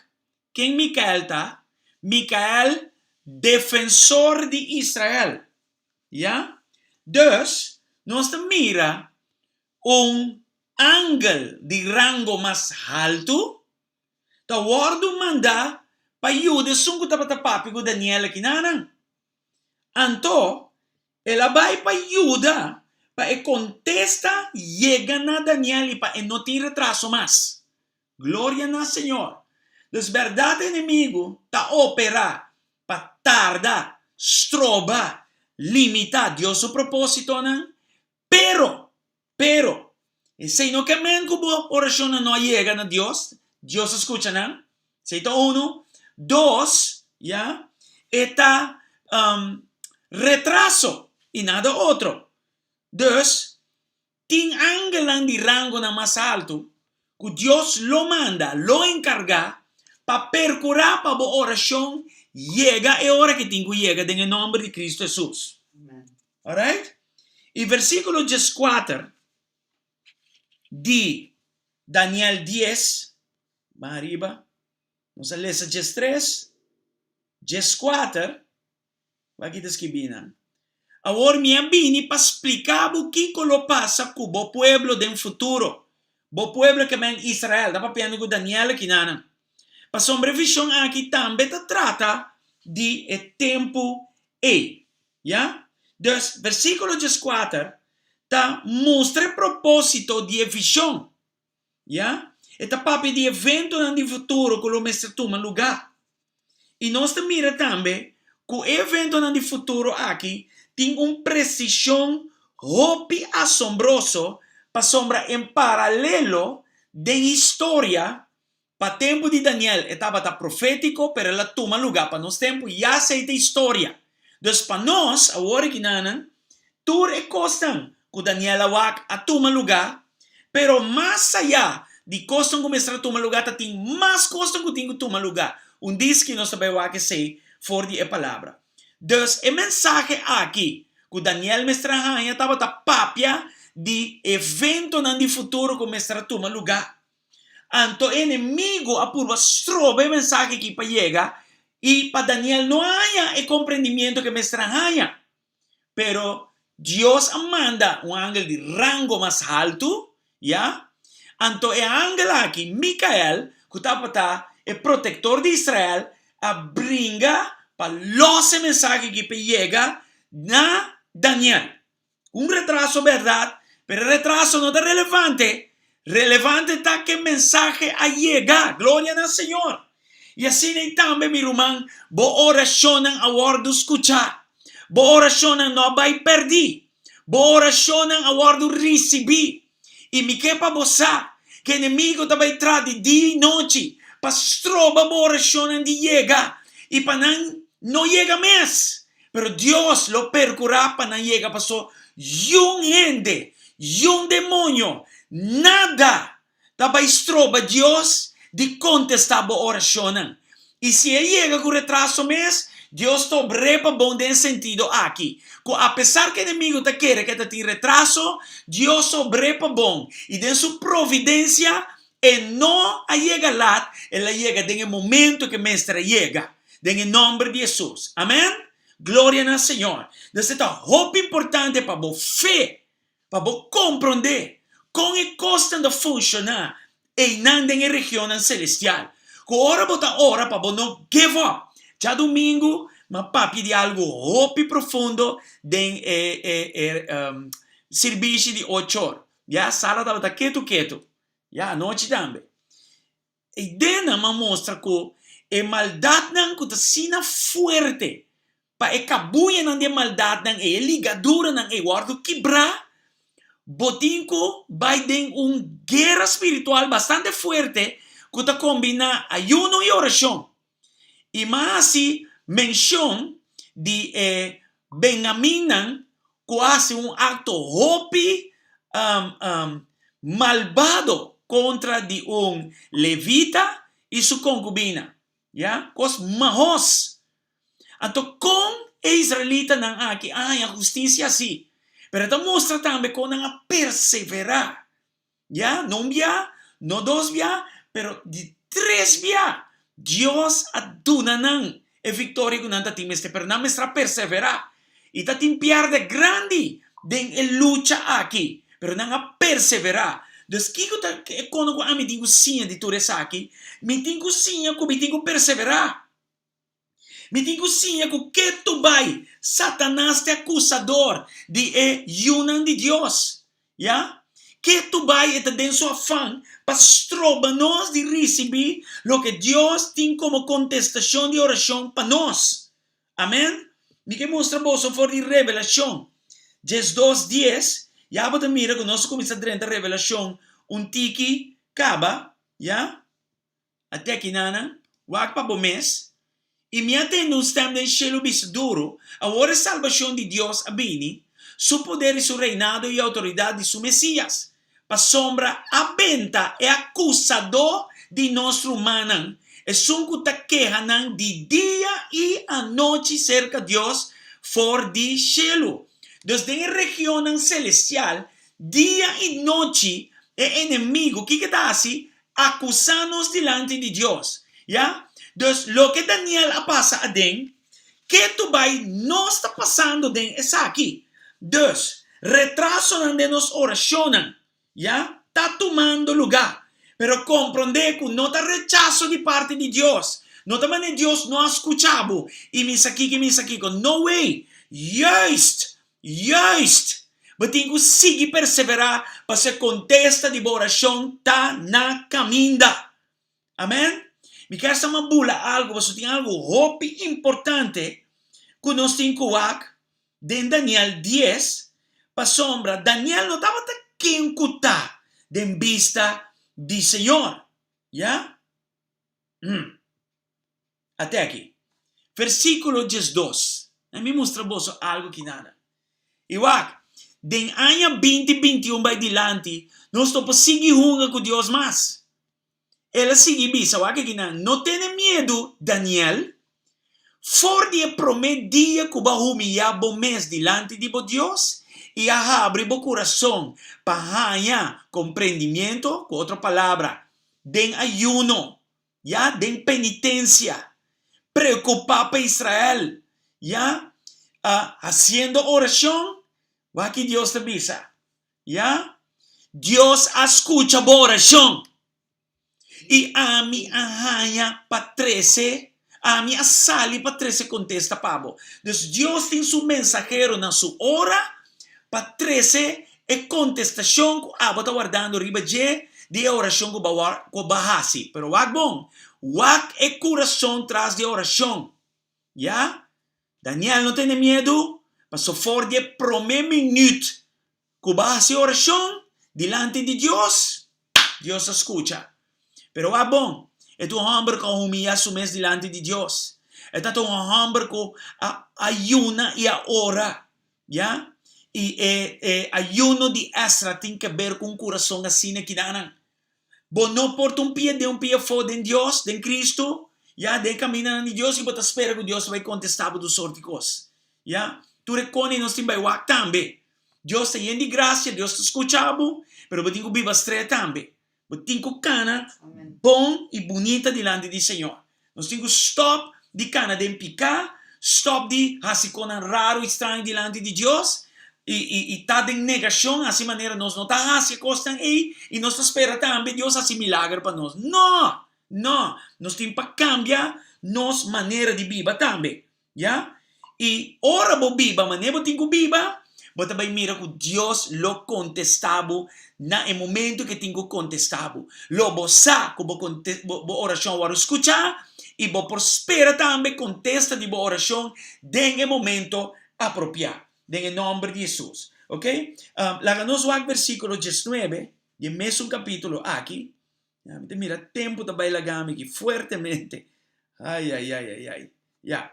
Ken Mikael ta? Mikael, defensor di Israel. Ya? Dus, nos ta mira un angel di rango mas haltu ta wòrdu mandá pa yuda esun ku tabata papia ku Daniel akinanan. Anto, el a bai pa yuda pa e kontesta yega na Daniel i pa e no tin retraso mas. Gloria na Señor! Dus bèrdat enemigu ta operá pa tarda, stroba, limitá Dios su propósitonan, pero, pero, esei no ke men ku bo orashonnan no a yega na Dios, Dios a skucha nan, esei ta unu. Dos, ya, e ta retraso i nada otro. Dus, Tin angelnan di rangonan mas altu ku Dios lo manda, lo enkargá, pa perkurá pa bo orashon yega e ora ku tin ku yega den e nòmber di Kristu Hesus. Alright? I versíkulo dieskuater di Daniel dies, ban ariba, nos a lesa diestres, dieskuater. Wak ki ta skibí nan. Awor mi a bini pa splika bo kiko lo pasa ku bo pueblo den futuro. Bo pueblo ke men Israel. Ta papiando ku Daniel aki nanan. Pasobra e vishon aki tambe ta trata di e tempu ei. Ya? Dus, versíkulo dieskuater ta mustra e propósito di e vishon. Ya? E ta papia di eventonan di futuro ku lo mester tuma lugá. I nos ta mira tambe ku e eventonan di futuro aki tin un presishon hopi asombroso pasobra en paralelo den historia, pa tempu di Daniel e tabata profétiko pero el a tuma lugá pa nos tempu, ya esei ta historia. Dus pa nos awor aki nan Tur e kosnan ku Daniel a wak a tuma lugá, pero mas ayá di kosnan ku mester a tuma lugá ta tin mas kosnan ku tin ku tuma lugá. Un diski nos ta bai wak esei for di e Palabra. Dus e mensahe aki ku Daniel mester a haña tabata papia di eventonan di futuro ku mester a tuma lugá. Anto e enemigu a purba stroba e mensahe aki pa yega i pa Daniel no haña e komprendimiento ku e mester a haña. Pero Dios a manda un angel di rango mas haltu, ya. Anto e angel aki, Mikael, ku tabata e protektor di Israel, a bringa pa los e mensahe aki pa e yega na Daniel. Un retraso bèrdat, pero e retraso no ta relevante. Relevante ta ku e mensahe a yega. Gloria na Señor! I asina ei tambe, mi ruman, bo orashonnan a wòrdu skuchá. Bo orashonnan no a bai pèrdí. Bo orashonnan a wòrdu risibí. I mi ke pa bo sa ku enemigu ta bai tra di dia i nochi pa stroba bo orashonnan di yega i pa nan no yega mes. Pero Dios lo perkurá pa nan yega paso yun hende, yun demoño, nada ta bai stroba Dios di kontestá bo orashonnan. I si e yega ku retraso mes, Dios ta obr'é pa bon den e sentido aki, ku apesar ku enemigu ta kere ku e ta tin retraso, Dios ta obr'é pa bon, i den su providensia e no a yega lat, el a yega den e momento ku e mester a yega, den e nòmber di Hesus. Amèn! Gloria na Señor! Dus e ta hopi importante pa bo fe Pa bo komprondé kon e kosnan ta funshoná einan den e regionnan selestial. Ku ora bo ta ora pa bo no give up. Djadumingu mi a papia di algu hopi profundo den e e sirbishi di ochor. Ya sala tabata ketu ketu. Ya anochi tambe. E ideanan a mustra ku e maldatnan ku ta asina fuerte pa e kabuyanan di e maldatnan ei, e ligaduranan ei wòrdu kibrá, bo tin ku bai den un guera spiritual bastante fuerte ku ta kombiná ayuno i orashon. I m'a hasi menshon di e benhaminnan ku a hasi un akto hopi malbado kontra di un levita i su konkubina. Ya, kos mahos. Anto kon e israelitanan aki a haña hustisia asi? Pero e ta mustra tambe kon nan a perseverá. Ya, no un bia, no dos bia, pero di. Tres bia Dios a duna nan e viktoria ku nan ta tin mester, pero nan mester a perseverá. I ta tin pièrdè grandi den e lucha aki, pero nan a perseverá. Dus kiko ta e kono ku ami tin ku siña di tur esaki? Mi tin ku siña ku mi tin ku perseverá. Mi tin ku siña ku ketu bai Satanas ta e akusador di e yunan di Dios. Ya. Ketu bai e ta den su afan pa stroba nos di risibí loke Dios tin komo kontestashon di orashon pa nos. Amen. Mi ke mustra boso for di Revelashon 12 dies. Ya bo ta mira ku nos a kuminsá drenta Revelashon un tiki kaba. Ya. A te akinanan, wak pa bo mes, i mi a tende un stèm den shelu bisa duru, Awor e salbashon di Dios a bini, su poder i su reinado i outoridat di su Mesías, pasobra a benta e akusadó di nos rumannan, esun ku ta keha nan di dia i anochi serka Dios for di shelu. Dus den e regionnan selestial, dia i nochi, e enemigu, kiko e ta hasi? Akusá nos dilanti di Dios. Ya? Dus loke Daniel a pasa aden, ketu bai nos ta pasando den esaki. Dus, retrasonan den nos orashonnan, ya, ta tumando lugá. Pero komprondé ku no ta rechaso di parti di Dios. No ta manera Dios no a skucha bo i misa kiko i misa kiko. No way! Juist! Juist! Bo tin ku sigui perseverá pasobra e kontesta di bo orashon ta na kaminda. Amen? Mi kier sa mi bula algu pasobra tin algu hopi importante ku nos tin ku wak den Daniel dies, pasobra Daniel no tabata ken ku ta den bista di Señor. Ya? Hmm. Ate aki. Versíkulo 12. Na mi mustra boso algu ki nada. I wak, den aña binti 21 bai dilanti, nos no por sigui hunga ku Dios mas. El a sigui bisa, wak aki nan, no tene miedu, Daniel, for di e promé dia ku bo a humiyá bo mes dilanti di bo Dios i a habri bo kurason pa haña komprendimiento, ku otro palabra, den ayuno, ya, den penitencia, preocupa pa Israel, ya, haciendo oracion, wak ki Dios ta bisa, ya, Dios a scucha bo oracion, y ami a haña pa trece, ami a sali pa trece contesta pa bo. Dus Dios tin su mensahero na su ora pa trece e kontestashon ku abo ta wardando riba dje di e orashon ku bo a hasi. Pero wak bon, wak e kurason tras di e orashon. Ya? Daniel no tene miedu, paso for di e promé minüt ku bo a hasi orashon dilanti di Dios, Dios a skucha. Pero wak bon, e ta un hòmber ku a humiyá su mes dilanti di Dios. E ta un hòmber ku a ayuna i a ora. Ya? I e e ayuno di Esra tin ke ber ku un kurason asina kidanan. Bo no por ta un pia den un pia afó den Dios, den Kristu, ya, den e kamindanan di Dios i bo ta spera ku Dios ta bai kontestá bo tur sorti kos. Ya? Tur e koni nos tin bai wak tambe. Dios ta yen di grasia, Dios ta skucha bo, pero bo tin ku biba stret tambe. Bo tin ku kana bon i bunita dilanti di Señor. Nos tin ku stòp di kana den piká, stòp di hasi konan raro i straño dilanti di Dios i i i ta den negashon, hasi manera nos no ta hasi e kosnan ei i nos ta spera tambe Dios hasi milager pa nos. No! No! Nos tin pa kambia nos manera di biba tambe. Ya? I ora bo biba manera bo tin ku biba, bo ta bai mira ku Dios lo kontestá bo na e momento ku e tin ku kontestá bo. Lo bo sa ku bo bo orashon a wòrdu skuchá i bo por spera tambe kontesta di bo orashon den e momento apropiá. Den e nòmber di Hesus. Oke? Laga nos wak versíkulo 19 di e mesun kapítulo aki. Ya, mi ta mira tempu ta bai laga mi aki fuertemente. Ai, ai, ai, ai, ai. Ya.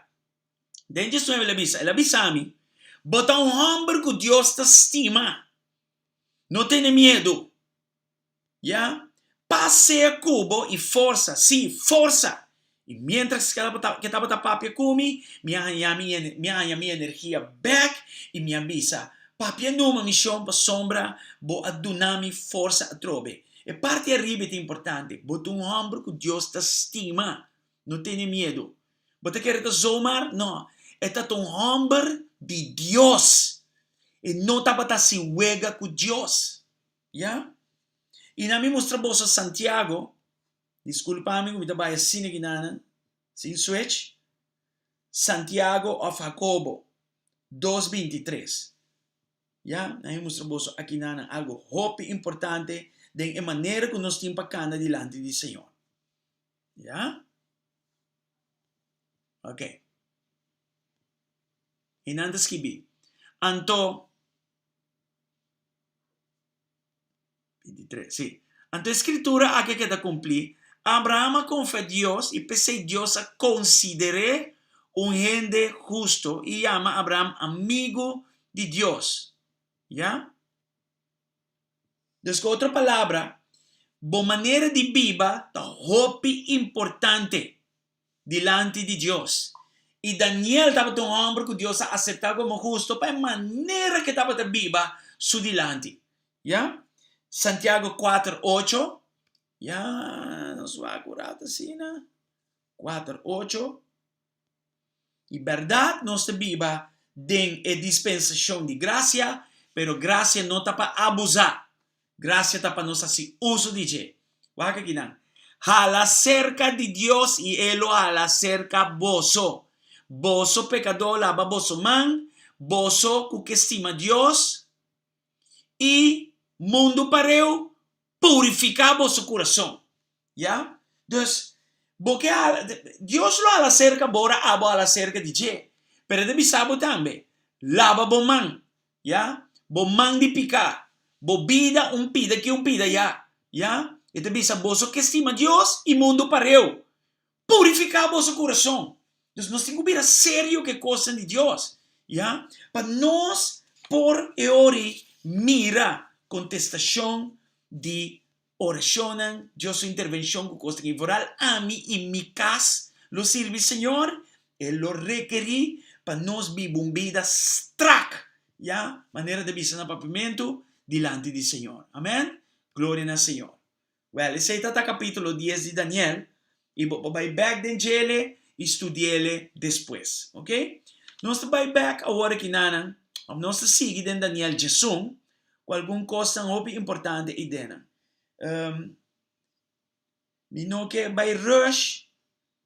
Den 19 el a bisa, el a bisa mi, Bo ta un hòmber ku Dios ta stima. No tene miedu. Ya. Pas sea ku bo i forsa, sí, forsa. I miéntras ke tabata papia ku mi, mi a haña mi mi a haña mi energia bèk i mi a bisa, Papia numa, mi shon, pasobra bo a duna mi forsa atrobe. E parti ariba ta importante. Bo ta un hòmber ku Dios ta stima. No tene miedu. Bo ta kere ta zomaar? No. E ta ta un hòmber di Dios. E no tabata hasi wega ku Dios. Ya? I na mi mustra boso Santiago, diskulpa mi ku mi ta bai asina kinanan, sin switch, Santiago òf Hakobo, 2:23. Ya, na mi mustra boso akinanan algu hopi importante den e manera ku nos tin pa kanda dilanti di Señor. Ya? Ok. I nan ta skibi, Anto, 23, sí. Anto e skritura aki a keda kumplí, Abraham a konfia Dios i p'esei Dios a konsider'é un hende hustu i yama Abraham amigu di Dios. Ya? Dus ku otro palabra, bo manera di biba ta hopi importante dilanti di Dios. I Daniel tabata un hòmber ku Dios a aseptá komo hustu pa e manera ku e tabata biba su dilanti. Ya? Santiago kuater ocho. Ya, nos wak un ratu asina. Kuater ocho. I bèrdat nos ta biba den e dispensashon di grasia, pero grasia no ta pa abusá. Grasia ta pa nos hasi uso di dje. Wak akinan. Hala serka di Dios i e lo hala serka boso. Boso pekadó laba boso man, boso ku ke stima Dios i mundu pareu, purifiká boso kurason. Ya? Dus, bo ke hala, Dios lo hala serka bo ora abo hala serka di dje. Pero e ta bisa bo tambe, laba bo man, ya? Bo man di piká, bo bida un pida aki un pida ayá, ya? E ta bisa boso ke stima Dios i mundu pareu. Purifiká boso kurason. Dus nos tin ku bira serio ku e kosnan di Dios, ya? Pa nos por e ori mira kontestashon di Orashonnan, Dios su intervenshon ku kos ta ki vooral ami i mi kas lo sirbi Señor, e lo rekerí pa nos biba un bida strak, ya, manera ta bisa na Papiamentu, dilanti di Señor. Amen? Gloria na Señor. Wèl, esei ta ta kapítulo dies di Daniel, i bo por bai bèk den djele i studi'ele despues. Oke? Nos ta bai bèk awor aki nanan, òf nos ta sigui den Daniel diesun, ku algun kosnan hopi importante i denan. Mi no ke bai rush,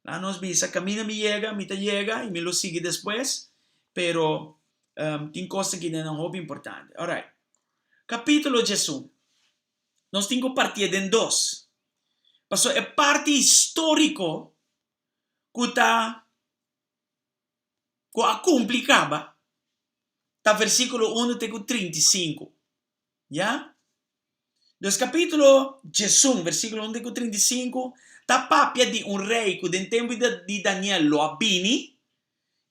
laga nos bisa kaminda mi yega, mi ta yega i mi lo sigui despues, pero tin kosnan ki denan hopi importante. Alright, kapitulo diesun, nos tin ku partié den dos, pasobra e parti históriko ku ta ku a kumpli kaba ta versíkulo unu te ku 35. Ya? Dus kapítulo 11, versíkulo 1 te ku 35, ta papia di un rei ku den tempu di Daniel lo a bini,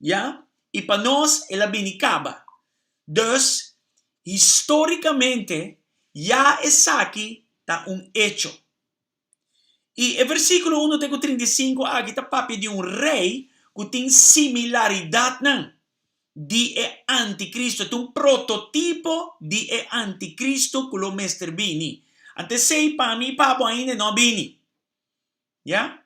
ya? I pa nos el a bini kaba. Dus, histórikamente, ya esaki ta un echo. I e versíkulo unu te ku 35 aki ta papia di un rei ku tin similaridatnan di e antikristu. E ta un prototipo di e antikristu ku lo mester bini. Anto esei pa mi i pa bo ainda e no a bini. Ya?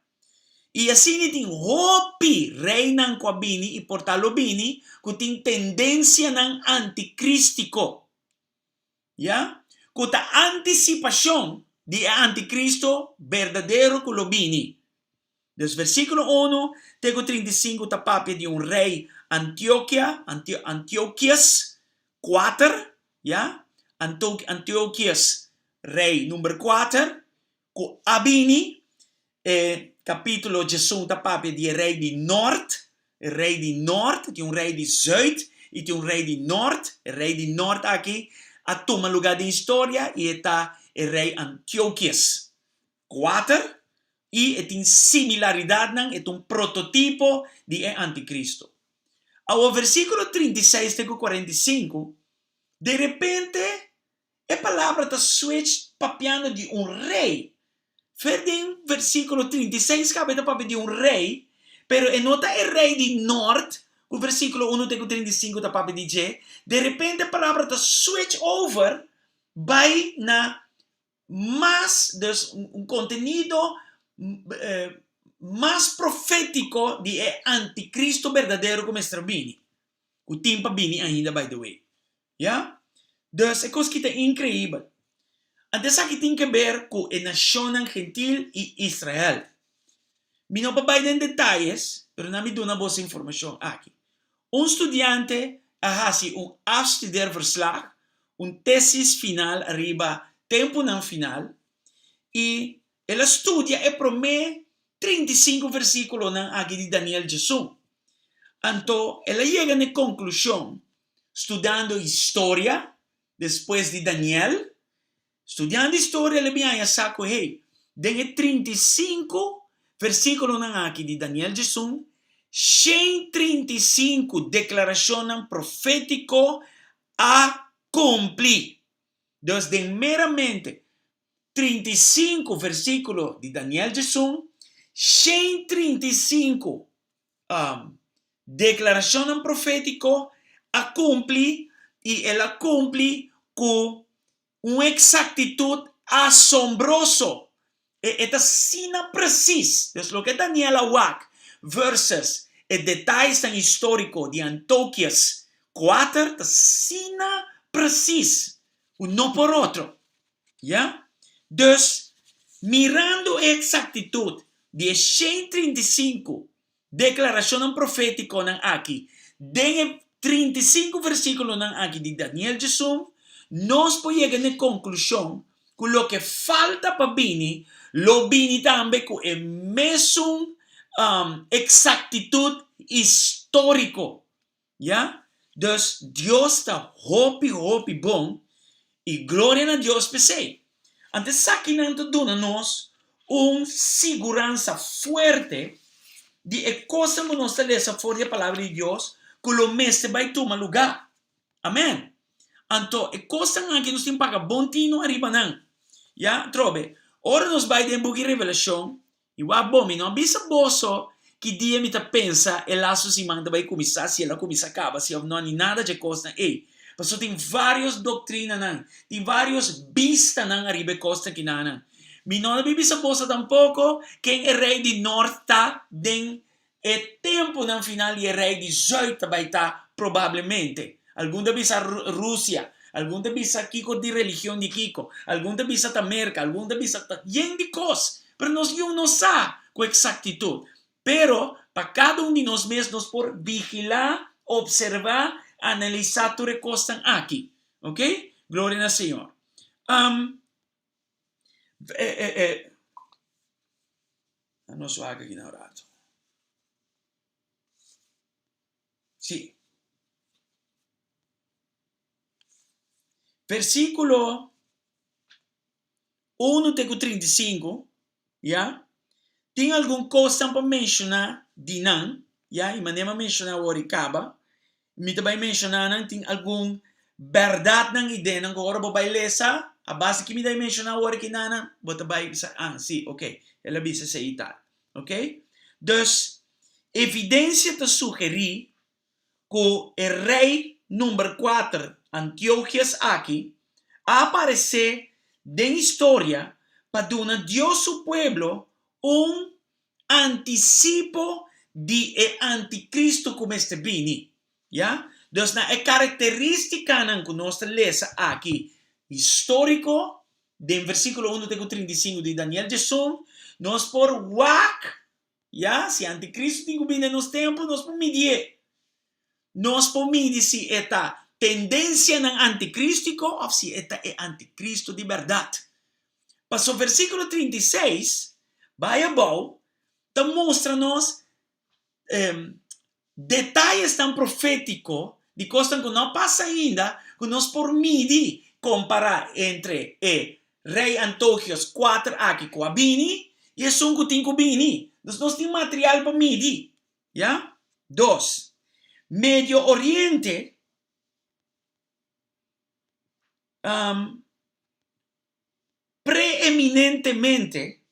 I asina tin hopi reinan ku a bini i por ta lo bini ku tin tendensianan antikristiko. Ya, ku ta antisipashon di e antikristo berdadero ku lo bini. Dus versíkulo unu te ku 35 ta papia di un rei Antiokia, Antiokias kuater, ya, Antiokias rei number kuater, ku a bini. E kapítulo 11 ta papia di e rei di nòrt, e rei di nòrt, tin un rei di zùit i tin un rei di nòrt. E rei di nòrt aki a tuma lugá den historia i e ta e rei Antiokias kuater i e tin similaridatnan, e ta un prototipo di e antikristo. Awor versíkulo 36 te ku 45, derepente E palabra ta switch papiando di un rei. Fer den versíkulo 36 kaba e ta papia di un rei, pero e no ta e rei di nort ku versíkulo 1 te ku 35 ta papia di dje. De repente e palabra ta switch over bai na mas, dus un kontenido mas profétiko di e antikristo berdadero ku mester bini, ku tin pa bini ainda by the way. Ya? Dus e kos ki ta inkreibel. Anto esaki tin ke ber ku e nashonnan gentil i Israel. Mi no por bai den detayes, pero na mi duna boso informashon aki. Un studiante a hasi un afstudeerverslag, un tesis final ariba tempunan final, i el a studia e promé 35 versíkulonan aki di Daniel djesun. Anto el a yega na e konklushon, studiando historia despues di Daniel, studiando historia el a bin haña sa ku hey, den e 35 versíkulonan aki di Daniel djesun, 135 deklarashonnan profétiko a kumpli. Dus den meramente 35 versíkulo di Daniel djesun, 135 deklarashonnan profétiko a kumpli i el a kumpli ku un eksaktitut asombroso. E ta asina presis. Dus loke Daniel a wak versus e detayesnan históriko di Antokias kuater ta asina presis ku no por otro. Ya? Dus, mirando e eksaktitut di e 135 deklarashonnan profétikonan aki den e 35 versíkulonan aki di Daniel djesun, nos por yega na e konklushon ku loke falta pa bini lo bini tambe ku e mesun eksaktitut históriko. Ya? Dus Dios ta hopi hopi bon i gloria na Dios p'esei. Anto esakinan ta duna nos un siguransa fuerte di e kosnan ku nos ta lesa for di e Palabra di Dios ku lo mester bai tuma lugá. Amen. Anto e kosnan aki nos tin paga bon tinu ariba nan. Ya, atrobe, ora nos bai den buki Revelashon, I wak bo, mi no a bisa boso ki dia mi ta pensa e lastu siman ta bai kuminsá, si el a kuminsá kaba, si òf no, ni nada dje kosnan ei. Pasobra tin vários doktrinanan, tin vários bistanan ariba e kosnan kinanan. Mi no a bisa boso tampoko ken e rei di nòrt ta den e tempunan final i e rei di zùit ta bai ta probablemente. Algun ta bisa Rusia, algun ta bisa kiko di religion di kiko, algun ta bisa ta Merka, algun ta bisa ta yen di kos. Pero nos niun no sa ku eksaktitut. Pero pa kada un di nos mes nos por vigilá, opservá, analisá tur e kosnan aki. Oke? Gloria na Señor. Um, e, e, e, nos wak aki na un rato. Sí. Versíkulo unu te ku 35, ya, tin algun kosnan pa menshoná di nan, ya, i manera mi a menshoná awor i kaba, mi ta bai menshoná nan, tin algun bèrdatnan i denan ku ora bo bai lesa, a base ki mi ta bai menshoná awor aki nan, bo ta bai bisa, ah, sí, ok, el a bisa esei i tal, ok. Dus, evidensia ta sugerí ku e rei number kuater Antiochias aki a aparesé den historia pa duna Dios su pueblo un antisipo di e antikristu ku mester bini. Ya? Dus na e karakterístikanan ku nos ta lesa aki históriko den versíkulo unu te ku 35 di Daniel djesun, nos por wak Ya, si antikristu tin ku bini den nos tempu, nos por midié. Nos por midi si e ta tendensianan antikrístiko òf si e ta e antikristu di bèrdat. Pasobra versíkulo 36 bai abou ta mustra nos detayesnan profétiko di kosnan ku no a pasa ainda ku nos por midi kompará entre e Rei Antogios kuater aki ku a bini i esun ku tin ku bini. Dus nos tin material pa midi. Ya. Dos, Medio Oriente preeminentemente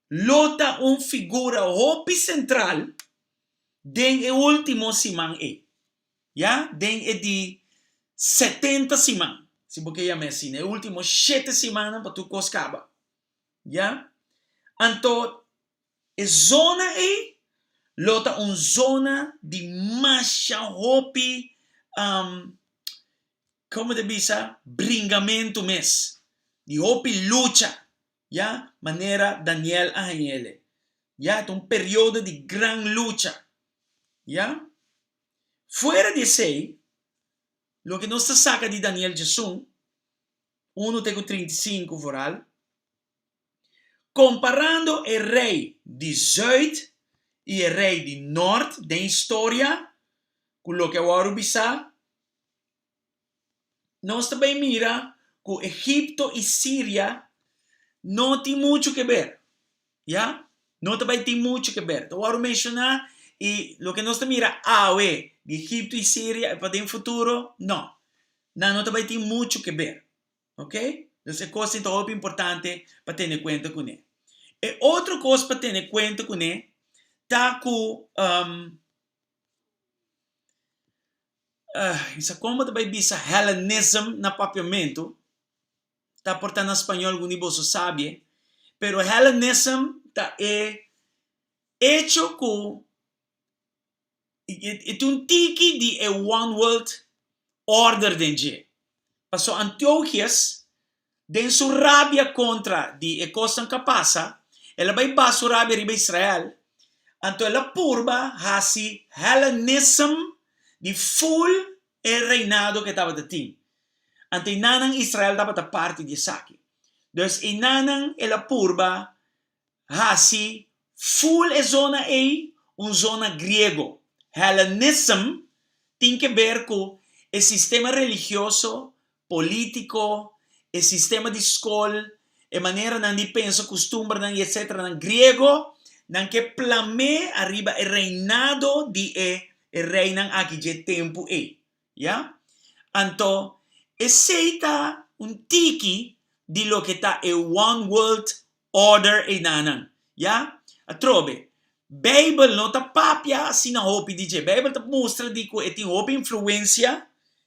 lo ta un figura hopi sentral den e último siman ei, ya, den e di 70 siman. Si bo ke yam'é asina, e último shete simannan pa tur kos kaba. Ya? Anto e zona ei lo ta un zona di masha hopi, komo ta bisa, bringamentu mes, di hopi lucha, ya, manera Daniel a hañ'el. Ya, ta un periodo di gran lucha. Ya? Fuera di esei, Loke nos ta saka di Daniel djesun, unu te ku 35 vooral, komparando e rei di zùit i e rei di nòrt den historia ku loke a wòrdu bisá, nos ta bai mira ku Egipto i Siria no tin muchu ke ber. Ya, no ta bai tin muchu ke ber. Ta wòrdu menshoná i loke nos ta mira awe di Egipto i Siria i pa den futuro, no. Nan no ta bai tin muchu ke ber. Ok? Dus e kos ei ta hopi importante pa tene kuenta kuné. E otro kos pa tene kuenta kuné ta ku mi sa kon bo ta bai bisa Hellenism na papiamentu. Ta por ta na spañol algun di boso sabie, pero Hellenism ta e hecho ku e tin un tiki di e one world order den dje. Paso Antiochius den su rabia kontra di e kosnan ku a pasa, el a bai basa su rabia riba Israel, anto el a purba hasi Hellenism di full e reinado ku e tabata tin. Anto enanan Israel tabata parti di esaki. Dus enanan el a purba hasi ful e zona ei un zona griego. Hellenism tin ke ber ku e sistema religioso, polítiko, e sistema di skol, e maneranan di pensa, kustumbernan i etseteranan griego, nan ke plam'é ariba e reinado di e reinan aki dje tempu ei. Ya? Anto, esei ta un tiki di loke ta e One World Order einanan. Ya? Atrobe, Beibel no ta papia asina hopi di dje. Beibel ta mustra di ku e tin hopi influensia.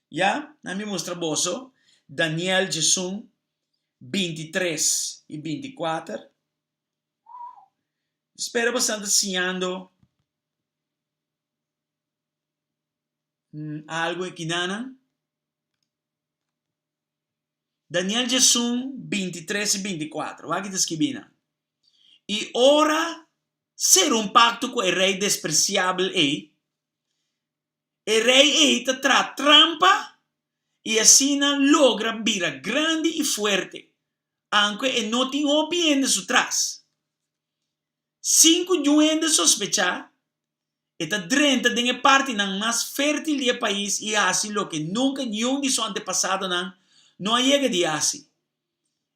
Ya? Na mi mustra boso Daniel djesun, 23 i 24. Spera boso ta siñando. Algu e kinanan. Daniel djesun, 23 i 24. Wak ki ta skibí nan. I ora sera un pakto ku e rei despresiabel ei, e rei ei ta traha trampa i asina logra bira grandi i fuerte, aunke e no tin hopi hende su tras. Sin ku niun hende sospechá, E ta drenta den e partinan mas fértil di e pais i hasi loke nunka niun di su antepasadonan no a yega di hasi.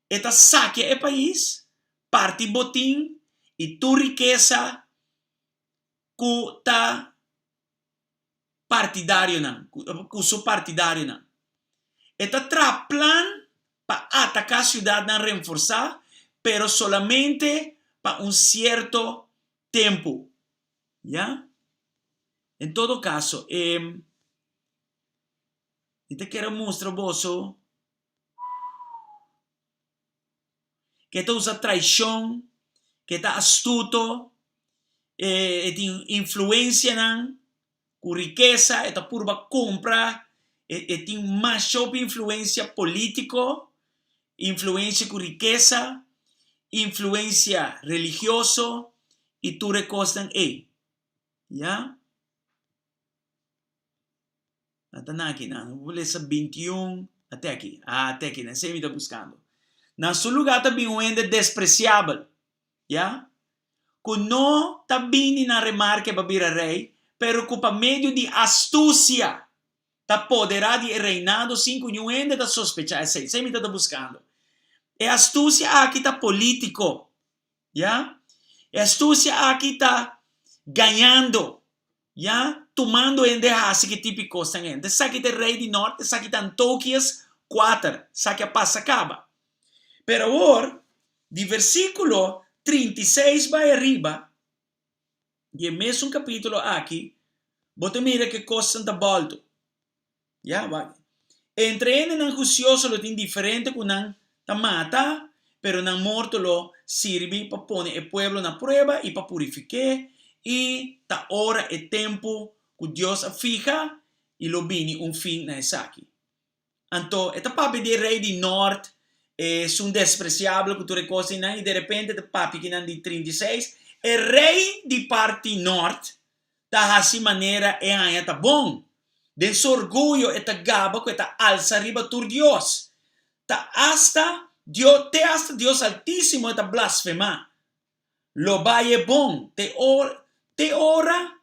E ta sakia e pais, parti botin i tur rikesa ku ta partidarionan, ku su partidarionan. E ta traha plan pa ataká siudatnan renforsá, pero solamente pa un sierto tempu. Ya? En todo kaso, e mi ta kere mustra boso ke ta usa traishon, ke ta astuto, e tin influensianan ku rikesa, e ta purba kumpra, e tin masha hopi influensia polítiko, influensia ku rikesa, influensia religioso i tur e kosnan ei. Ya? Nan ta na aki nan. Bo por lesa 21 ate aki. Ah, ate aki nan. Esei mi ta buskando. Na su lugá ta bin un hende despresiabel. Ya? Ku no ta bini na remarke pa bira rei, pero ku pa medio di astusia ta poderá di e reinado sin ku niun hende ta sospechá esei. Esei mi ta ta buskando. E astusia aki ta polítiko. Ya? E astusia aki ta gañando. Ya? Tumando hende hasi ki tipo di kosnan hende. Esaki ta e rei di nort, esaki ta Antokias kuater. Esaki a pasa kaba. Pero awor, di versíkulo 36 bai ariba, di e mesun kapítulo aki, bo ta mira ke kosnan ta bòltu. Ya, wak. Entre hendenan husioso lo tin diferente ku nan ta mata, pero nan morto lo sirbi pa pone e pueblo na prueba i pa purifik'é, i ta ora e tempu ku Dios a fiha i lo bini un fin na esaki. Anto e ta papia di e rei di nort, esun despresiabel ku tur e kos einan, i derepente ta papia kinan di 36, e rei di parti nort ta hasi manera e haña ta bon. Den su orguyo e ta gaba ku e ta alsa riba tur dios. Ta asta Dios, te asta Dios Altísimo e ta blasfemá. Lo bai e bon te ora, te ora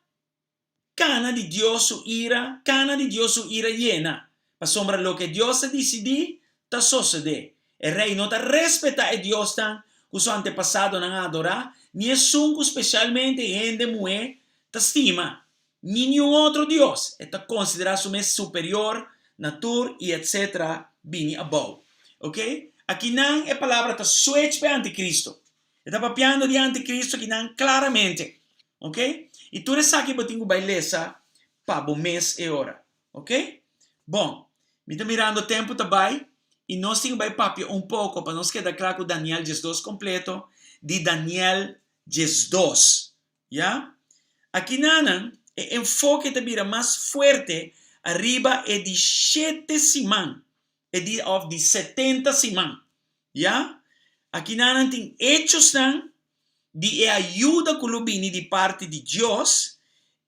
kana di Dios su ira, kana di Dios su ira yena. Pasobra loke Dios a disidí ta sosodé. E rei no ta respetá e diosnan ku su antepasadonan a adorá, ni esun ku spesialmente e hende muhé ta stima, ni niun otro dios. E ta konsiderá su mes superior na tur i etsetera bini abou. Ok? Akinan e palabra ta switch pa e antikristu. E ta papiando di antikristu akinan klaramente. Ok? I tur esaki bo tin ku bai lesa pa bo mes e ora. Ok? Bon, mi ta mirando tempu ta bai i nos tin ku bai papia un poko pa nos keda kla ku Daniel 12 kompleto di Daniel 12. Ya? Akinanan e enfoke ta bira mas fuerte ariba e di shete siman, e di òf di 70 siman. Ya? Akinanan tin echosnan di e ayuda ku lo bini di parti di Dios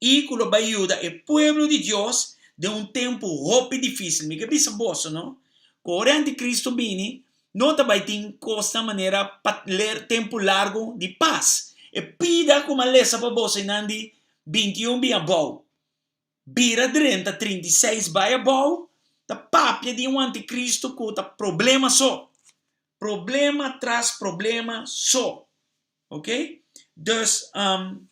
i ku lo bai yuda e pueblo di Dios den un tempu hopi difísil. Mi ke bisa boso, no, ku ora e antikristu bini, no ta bai tin kosnan manera pa tempu largu di pas. E pida ku mi a lesa pa boso einan di 21 bin abou, bira drenta 36 bai abou, ta papia di un antikristu ku ta problema so. Problema tras problema so. Ok? Dus, um,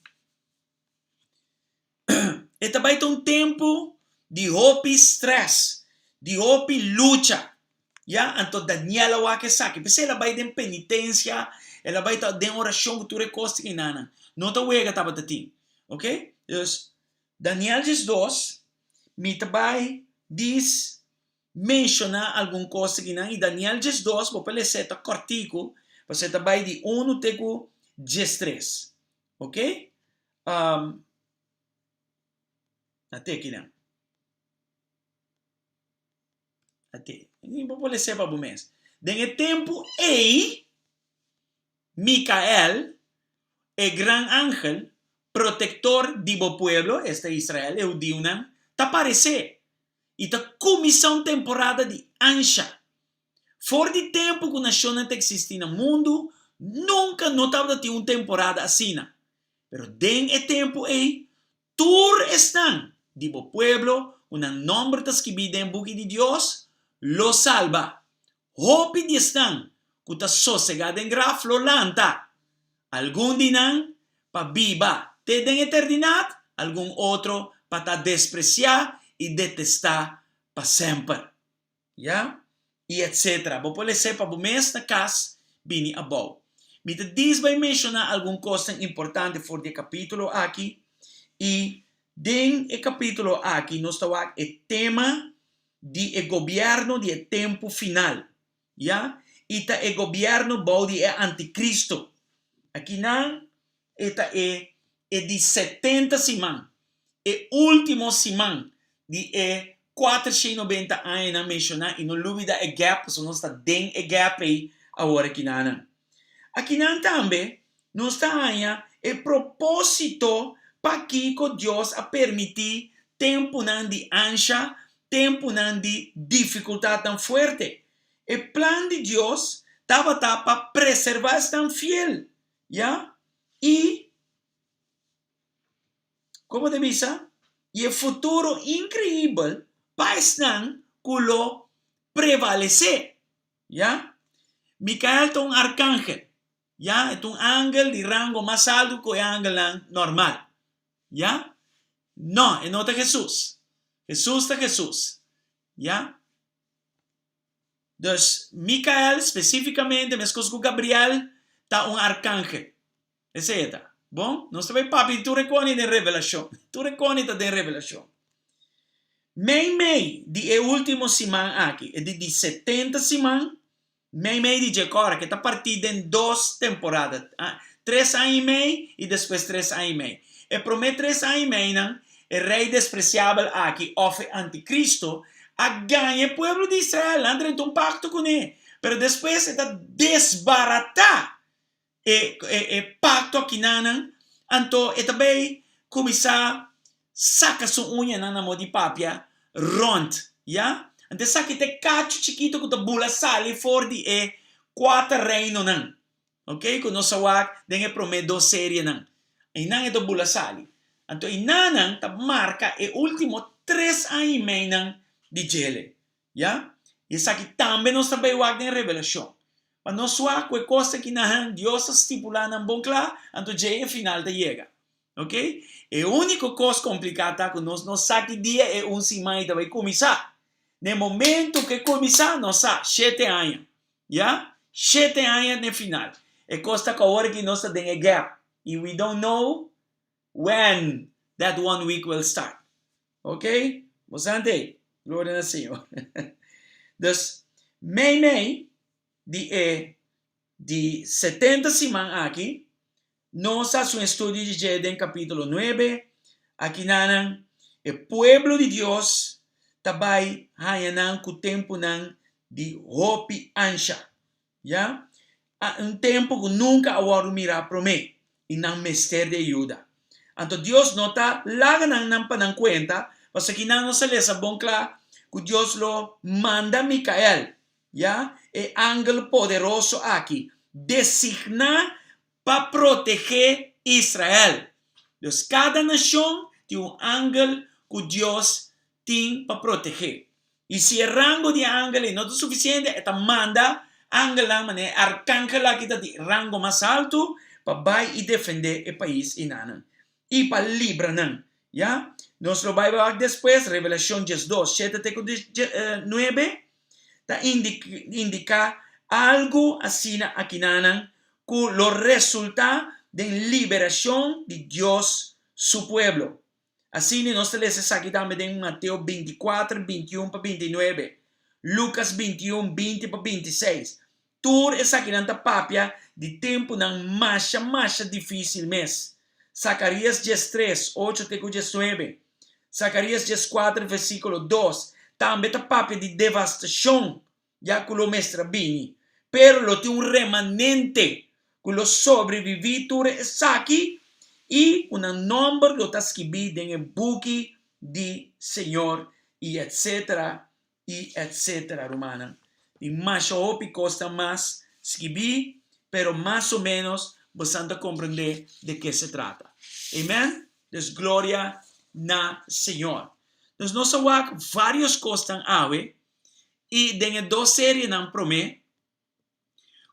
e ta bai ta un tempu di hopi stress, di hopi lucha. Ya, anto Daniel a wak esaki. P'esei el a bai den penitencia, el a bai ta den oracion ku tur e kos tin einanan. No ta wega tabata tin. Ok? Dus, Daniel 12, mi ta bai dis menshoná algun kos akinan i Daniel 12 bo por lesa e ta kòrtiku pasobra e ta bai di unu te ku 13 ok um, na te akinan ate bo por lesa pa bo mes den e tempu ei Mikael e gran angel protektor di bo pueblo esta Israel e hudiunan ta paresé i ta kuminsá un temporada di ansha. For di tempu ku nashonnan ta eksistí na mundu, nunka no tabata tin un temporada asina. Pero den e tempu ei, tur esnan di bo pueblo ku nan nòmber ta skibí den e buki di Dios lo salba. Hopi di esnan ku ta sosegá den graf lo lanta, algun di nan pa biba te den eternidat, algun otro pa ta despresiá i detestá pa semper. Ya? I etsetera. Bo por les'é pa bo mes na kas bini abou. Mi ta dis bai menshoná algun kosnan importante for di e kapítulo aki, i den e kapítulo aki nos ta wak e tema di e gobièrnu di e tempu final. Ya, i ta e gobièrnu bou di e antikristu. Akinan e ta e e di 70 siman, e último siman di e 490 añanan menshoná i no lubida e gap pasobra nos ta den e gap ei awor akinanan. Akinan tambe nos ta haña e propósito pakiko Dios a permití tempunan di ansha, tempunan di difikultatnan fuerte. E plan di Dios tabata pa preservá esnan fiel, ya, i, komo ta bisa? I e futuro inkreibel pa esnan ku lo prevalesé, ya. Mikael ta un arkangel, ya, e ta un angel di rango mas altu ku e angelnan normal. Ya? No, e no ta Hesus. Hesus ta Hesus. Ya? Dus, Mikael spesífikamente, meskos ku Gabriel, ta un arkangel. Esei e ta. Bon, nos ta bai papia di tur e koni den Revelashon. Tur e koni ta den Revelashon. Mei mei di e último siman aki, e di 70 siman, mei mei di dje kòrda, ku ta partí den dos temporada, 3 aña i mei i despues 3 aña i mei. E promé 3 aña i mei nan, e rei despresiabel aki, òf e antikristo, a gaña e pueblo di Israel, a drenta un pakto kuné, pero despues e ta desbaratá e pakto akinan, anto e tambe kuminsá saka su uña na moda di papia rònt, ya? Anto esaki ta e kachu chikitu ku ta bula sali for di e kuater reinonan, ok? Ku nos a wak den e promé dos serienan. Einan e ta bula sali. Anto einanan ta marka e último 3 aña i mei nan di djele, ya? I esaki tambe nos ta bai wak den Revelashon. Pa nos wak ku e kos akinan Dios a stipulá nan bon kla, anto dje e final ta yega. Ok? E úniko kos kompliká ta ku nos no sa ki dia e un siman ta bai kuminsá. Na momento ku e kuminsá, nos sa, 7 aña. Ya? 7 aña na final. E kos ta ku awor ku nos ta den e gap. I we don't know when that one week will start. Ok? Bosante, gloria na Señor. Dus, mei mei di e di 70 siman aki, nos a hasi un estudio di dje den kapítulo 9, akinan e pueblo di Dios ta bai haña ku tempunan di hopi ansha. Ya? Un tempu ku nunka a wòrdu mirá promé i nan mester di ayuda. Anto Dios no ta laga nan nan pa nan kuenta, pasobra akinan nos a lesa bon kla ku Dios lo manda Mikael, ya, e angel poderoso aki, designá pa protegé Israel. Dus kada nashon tin un angel ku Dios tin pa protegé. I si e rango di angel no ta sufisiente, e ta manda angelnan, manera arkangel aki ta di rango mas altu, pa bai i defendé e pais einan. I pa libra nan. Ya? Nos lo bai wak despues, Revelashon 12, 7 te 9, ta indiká algu asina akinan ku lo resultá den liberashon di Dios su pueblo. Asina nos ta lesa esaki tambe den Mateo 24, 21 pa 29, Lucas 21, 20 pa 26. Tur esakinan ta papia di tempunan masha masha difísil mes. Zacarías 13, 8 te 19. Zacarías 4, versíkulo 2. Tambe ta papia di devastashon, ya ku lo mester bini. Pero lo tin un remanente ku lo sobreviví tur esaki i ku nan nòmber lo ta skibí den e buki di Señor i etc. I etc. Rumannan. I masha hopi kos ta mas skibí, pero mas o ménos boso ta komprondé di ke se trata. Amen? Dus gloria na Señor. Dus nos a wak vários kos awe i den e dos serienan promé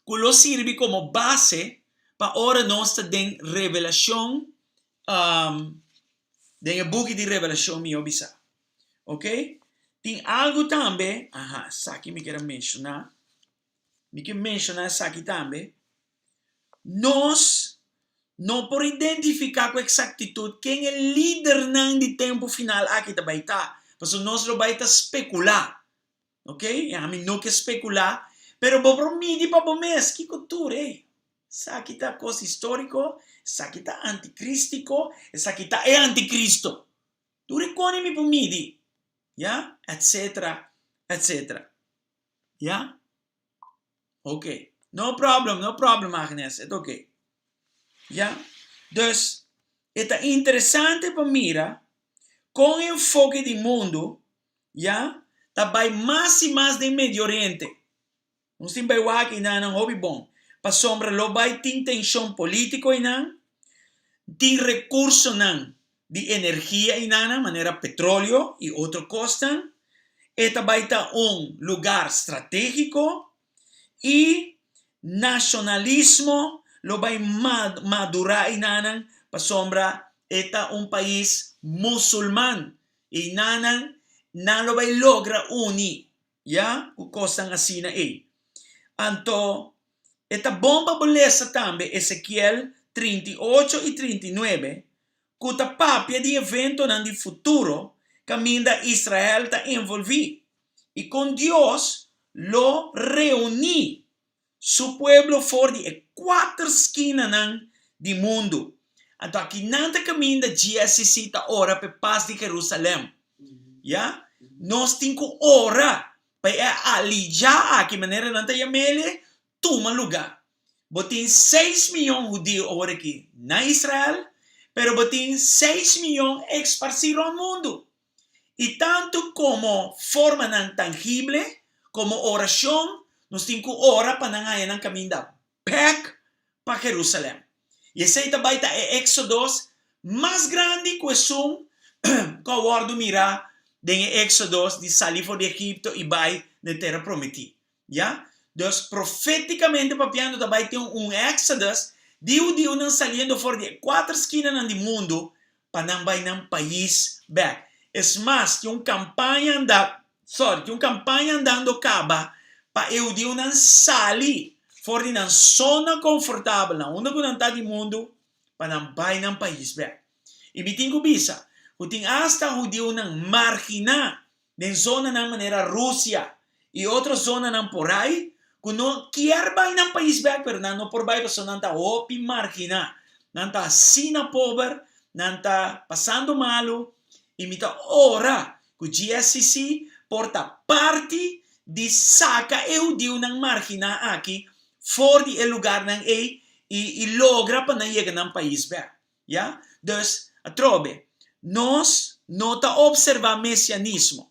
ku lo sirbi komo base pa ora nos ta den Revelashon, den e buki di Revelashon mi bisa. Ok? Tin algu tambe, aha, esaki mi ke menshoná. Mi ke menshoná esaki tambe. Nos no por identifiká ku eksaktitut ken e lidernan di tempu final aki ta bai ta. Pasobra nos lo bai ta spekulá. Ok? Ami no ke spekulá, pero bo por midi pa bo mes, kiko tur, ei. Esaki ta kos históriko, esaki ta antikrístiko, esaki ta e antikristo. Tur e kos mi por midi, ya, etc., etc. Ya? Ok. No problem, no problem, Agnes. It's ok. Ya? Dus, ta interesante pa mira ku enfoke di mundu, ya, ta bai mas i mas den Medio Oriente. Nos tin bai wak einan hopi bon. Pasobra lo bai tin tenshon polítiko einan, tin rekursonan di energia einan, manera petroleo i otro kosnan. E ta bai ta un lugá stratégiko i nashonalismo lo bai madurá einan, pasobra e ta un pais musulman. Einan nan lo bai logra uni, ya, ku kosnan asina ei. Anto, e ta bon pa lesa tambe Ezekiel 38 i 39, ku ta papia di eventonan di futuro. kaminda Israel ta envolví i kon Dios lo reuní Su pueblo for di e kuater skinanan di mundu. Anto akinan ta kaminda GSCC ta ora pa e pas di Jerusalèm. Ya? Nos tin ku ora pa e aliyá aki, manera nan ta yam'el, tuma lugá. Bo tin seis miyon hudiu awor aki na Israel, pero bo tin seis miyon eksparsí rònt mundu. I tantu komo formanan tangible komo orashon, nos tin ku ora pa nan haña nan kaminda bèk pa Jerusalèm. I esei ta bai ta e éksodos mas grandi ku esun ku a wòrdu mirá den e éksodos di sali for di Egipto i bai na e Tera Promití. Ya? Dus profétikamente papiando ta bai tin un éksodos di hudiunan saliendo for di e kuater skinanan di mundu pa nan bai nan pais bek. Es mas, tin un kampaña anda, sorry, tin un kampaña andando kaba pa e hudiunan sali for di nan zona konfortabel na unda ku nan ta di mundu pa nan bai nan pais bek. I mi tin ku bisa ku tin asta hudiunan marginá den zonanan manera Rusia i otro zonanan por ai ku no kier bai nan pais bek pero nan no por bai pasobra nan ta hopi marginá, nan ta asina pober, nan ta pasando malu i mi ta ora ku GSCC por ta parti di saka e hudiunan marginá aki for di e lugarnan ei i logra pa nan yega nan pais bek. Ya? Dus, atrobe, nos no ta observá mesianismo.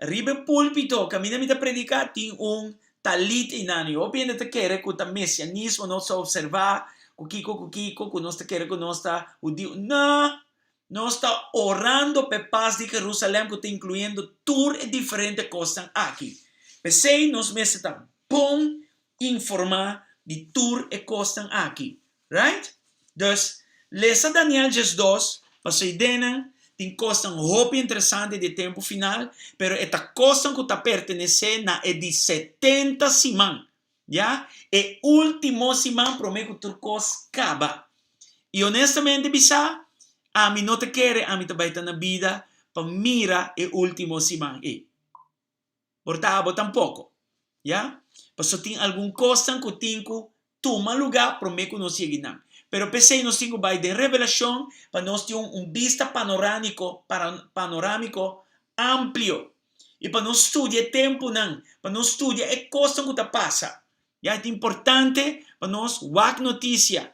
Riba e púlpito kaminda mi ta prediká tin un talit einan i hopi hende ta kere ku ta mesianismo nos ta observá, ku kiko ku kiko, ku nos ta kere ku nos ta hudiu. No! Nos ta orando pa e pas di Jerusalèm ku ta inkluyendo tur e diferente kosnan aki. P'esei nos mester ta bon informá di tur e kosnan aki. Right? Dus, lesa Daniel 12, pasobra eidennan tin kosnan hopi interesante di e tempu final, pero e ta kosnan ku ta pertenesé na e di setenta siman, ya, e último siman promé ku tur kos kaba. I honestamente bisá, ami no ta kere ami ta bai ta na bida pa mira e último siman ei. Por ta abo tampoko. Ya? Pasobra tin algun kosnan ku tin ku tuma lugá promé ku nos yega einan. Pero p'esei nos tin ku bai den Revelashon pa nos tin un bista panorániko, panorámiko amplio. I pa nos studia e tempunan, pa nos studia e kosnan ku ta pasa. Ya? Ta importante pa nos wak notisia.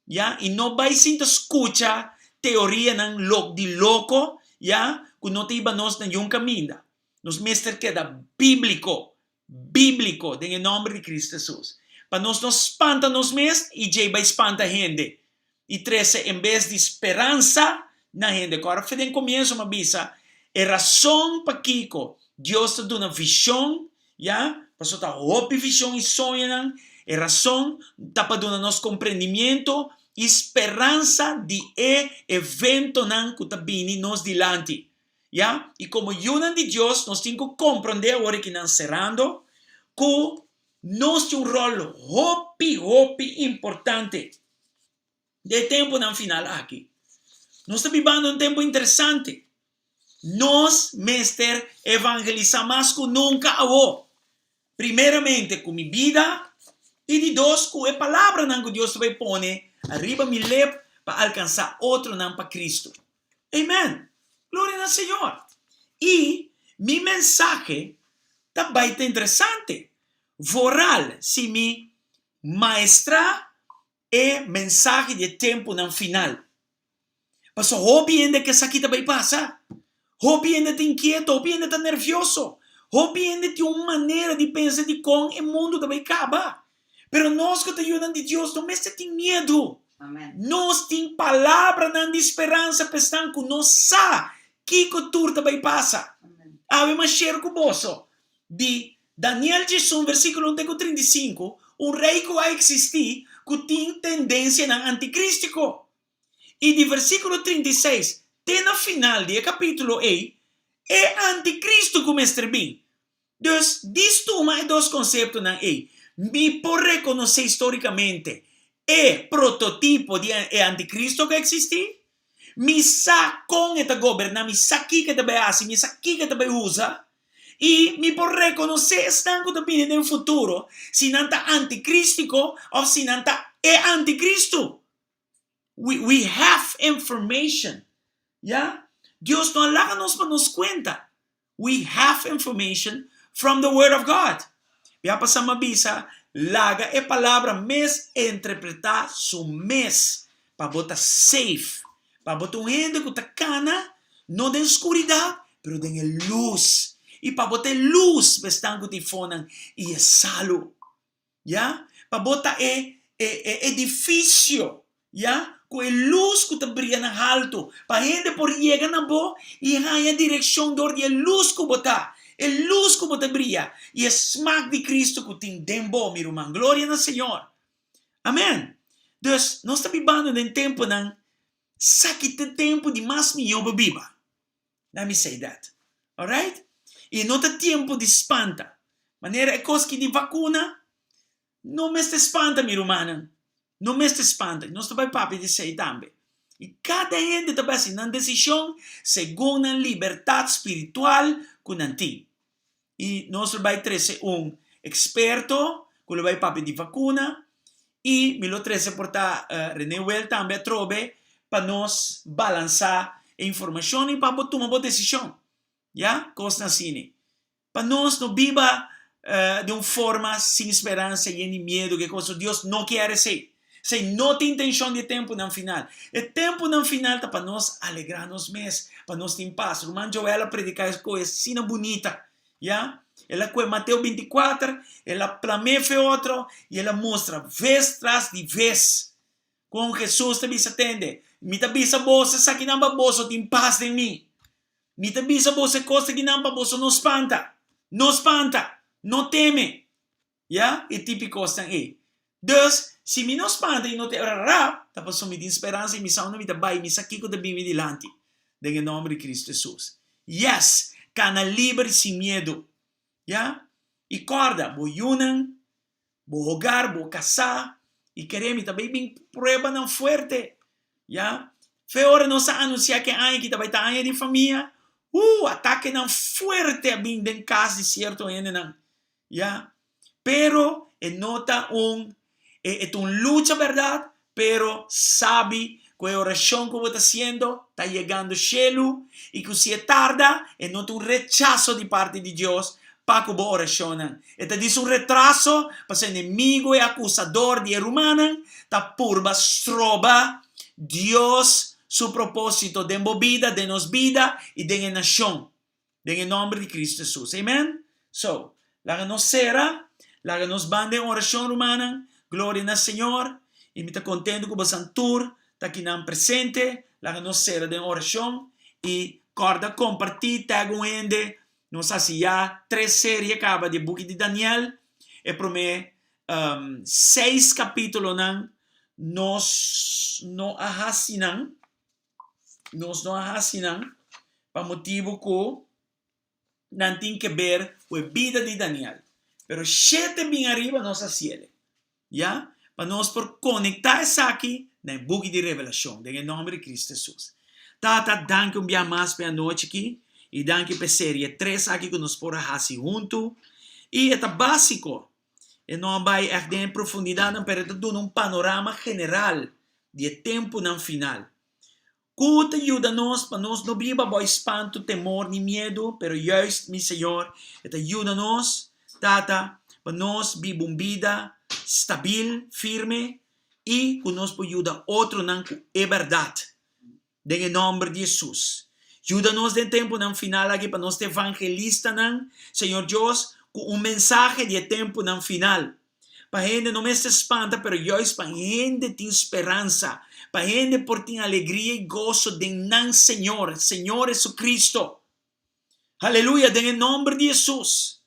Ya, i no bai sinta skucha teorianan lok di loko, ya, ku no ta hiba nos na niun kaminda. Nos mester keda bíbliko, bíbliko, den e nòmber di Kristu Hesus. Pa nos no spanta nos mes i djei bai spanta hende i trese en bes di speransa na hende. Kòrda fe den komienso mi a bisa e rason pakiko Dios ta duna vishon, ya, pasobra ta hopi vishon i soñonan, e rason ta pa duna nos komprendimiento i speransa di e eventonan ku ta bini nos dilanti. Ya, i komo yunan di Dios nos tin ku komprondé awor aki nan serando ku nos tin un ròl hopi hopi importante den e tempunan final aki. Nos ta bibando un tempu interesante. Nos mester evangelisá mas ku nunka awor. Primeramente ku mi bida i di dos ku e palabranan ku Dios ta bai pone ariba mi lep pa alkansá otronan pa Kristu. Amen! Gloria na Señor! I mi mensahe ta bai ta interesante, vooral si mi maestrá e mensahe di e tempunan final. Pasobra hopi hende ke esaki ta bai pasa. Hopi hende ta inkieto, hopi hende ta nervioso, hopi hende tin un manera di pensa di kon e mundu ta bai kaba. Pero nos ku ta yunan di Dios no mester tin miedu. Nos tin palabranan di speransa pa esnan ku no sa kiko tur ta bai pasa. Awe mas share ku boso di Daniel 11 versíkulo 1 te ku 35, un rei ku a eksistí ku tin tendensianan antikrístiko. I di versíkulo 36 te na final di e kapítulo ei, e antikristu ku mester bin. Dus, dis tuma e dos konseptonan ei, mi por rekonosé histórikamente e prototipo di e antikristo ku a eksistí, Mi sa kon e ta goberná, mi sa kiko e ta bai hasi, mi sa kiko e ta bai usa, i mi por rekonosé esnan ku ta bini den futuro, si nan ta antikrístiko òf si nan ta e antikristu. We, we have information. Ya? Dios no a laga nos pa nos kuenta. We have information from the Word of God. Bia pasá m'a bisa, laga e palabra mes interpretá su mes pa bo ta safe, pa bo ta un hende ku ta kana no den skuridat, pero den e lus. I pa bo ta e lus pa esnan ku tin fonan i e salu. Ya, pa bo ta e e e edifisio, ya, ku e lus ku ta bria na haltu, pa hende por yega na bo i haña direkshon dor di e lus ku bo ta, e lus ku bo ta bria i e smak di Kristu ku tin den bo, mi ruman. Gloria na Señor. Amen. Dus, nos ta bibando den tempunan, sa ki ta e tempu di mas mihó pa biba. Let me say that. Alright? I no ta tempu di spanta. Manera e kos ki di vakuna, no mester spanta, mi rumannan. No mester spanta. Nos ta bai papia di esei tambe. I kada hende ta bai hasi nan desishon segun nan libertat spiritual ku nan tin. I nos lo bai trese un eksperto ku lo bai papia di vakuna i mi lo trese por ta Rene Wel tambe atrobe pa nos balansá e informashon i pa bo tuma bo desishon. Ya, kosnan asina. Pa nos no biba di un forma sin speransa, yen di miedu, ke kos. Dios no kier esei. Esei no ta intenshon di e tempunan final. E tempunan final ta pa nos alegrá nos mes, pa nos tin pas. Ruman Joel a prediká es kos asina bunita, ya. El a kue Mateo binti kuater, el a plam'é fe otro i el a mustra ves tras di ves kon Hesus ta bisa, Tende, mi ta bisa boso esakinan pa boso tin pas den mi. Mi ta bisa boso e kos akinan pa boso no spanta. No spanta! No teme! Ya, e tipi kosnan ei. Dus, si mi no spanta i no ta rará, ta pasobra mi tin speransa i mi sa unda mi ta bai, mi sa kiko ta bin mi dilanti. Den e nòmber di Kristu Hesus. Yes! Kana liber i sin miedu. Ya? I kòrda, bo yunan, bo hogar, bo kasá, i kere mi ta bai bin pruebanan fuerte. Ya? Fe ora nos a anunsiá ku e aña aki ta bai ta aña di famia, uh, atakenan fuerte a bin den kas di sierto hendenan. Ya. Pero e no ta un, e ta un lucha berdad, pero sabi ku e orashon ku bo ta hasiendo ta yegando shelu i ku si e tarda e no ta un rechaso di parti di Dios pa ku bo orashonnan. E ta disa un retraso pasobra enemigo e akusador di e rumannan ta purba stroba Dios su proposito den bo bida, den nos bida i den e nashon. Den e nomber di Cristo Jesus. Amen. So, laga nos sera, laga nos ban den oracion, rumannan. Gloria na Señor. Y mi ta contento cu bosan tur ta akinan presente. Laga nos sera den oracion. Y corda comparti, tag un hende. Nos haci ya tres serie caba di e buki di Daniel. E prome seis capitulonan nos no a haci nan. Nos no a hasi nan pa motibu ku nan tin ke ber ku e bida di Daniel. Pero shete bin ariba nos a hasiel, ya, pa nos por konektá esaki na e buki di Revelashon, den e nòmber di Kristu Hesus. Tata, danki un bia mas pa e anochi aki, i danki pa e serie tres aki ku nos por a hasi huntu. I e ta básiko, e no a bai ègt den e profundidatnan, pero e ta duna un panorama general di e tempunan final. Ku ta yuda nos pa nos no biba bou spantu, temor ni miedu, pero juist, mi Señor, e ta yuda nos, Tata, pa nos biba un bida stabil, firme i ku nos por yuda otronan ku e bèrdat. Den e nòmber di Hesus. Yuda nos den tempunan final aki pa nos ta evangelistanan, Señor Dios, ku un mensahe di e tempunan final. Pa hende no mester spanta, pero juist pa hende tin speransa, pa hende por tin alegria i goso den nan Señor, Señor Jesucristo. Aleluya, den e nomber di Hesus.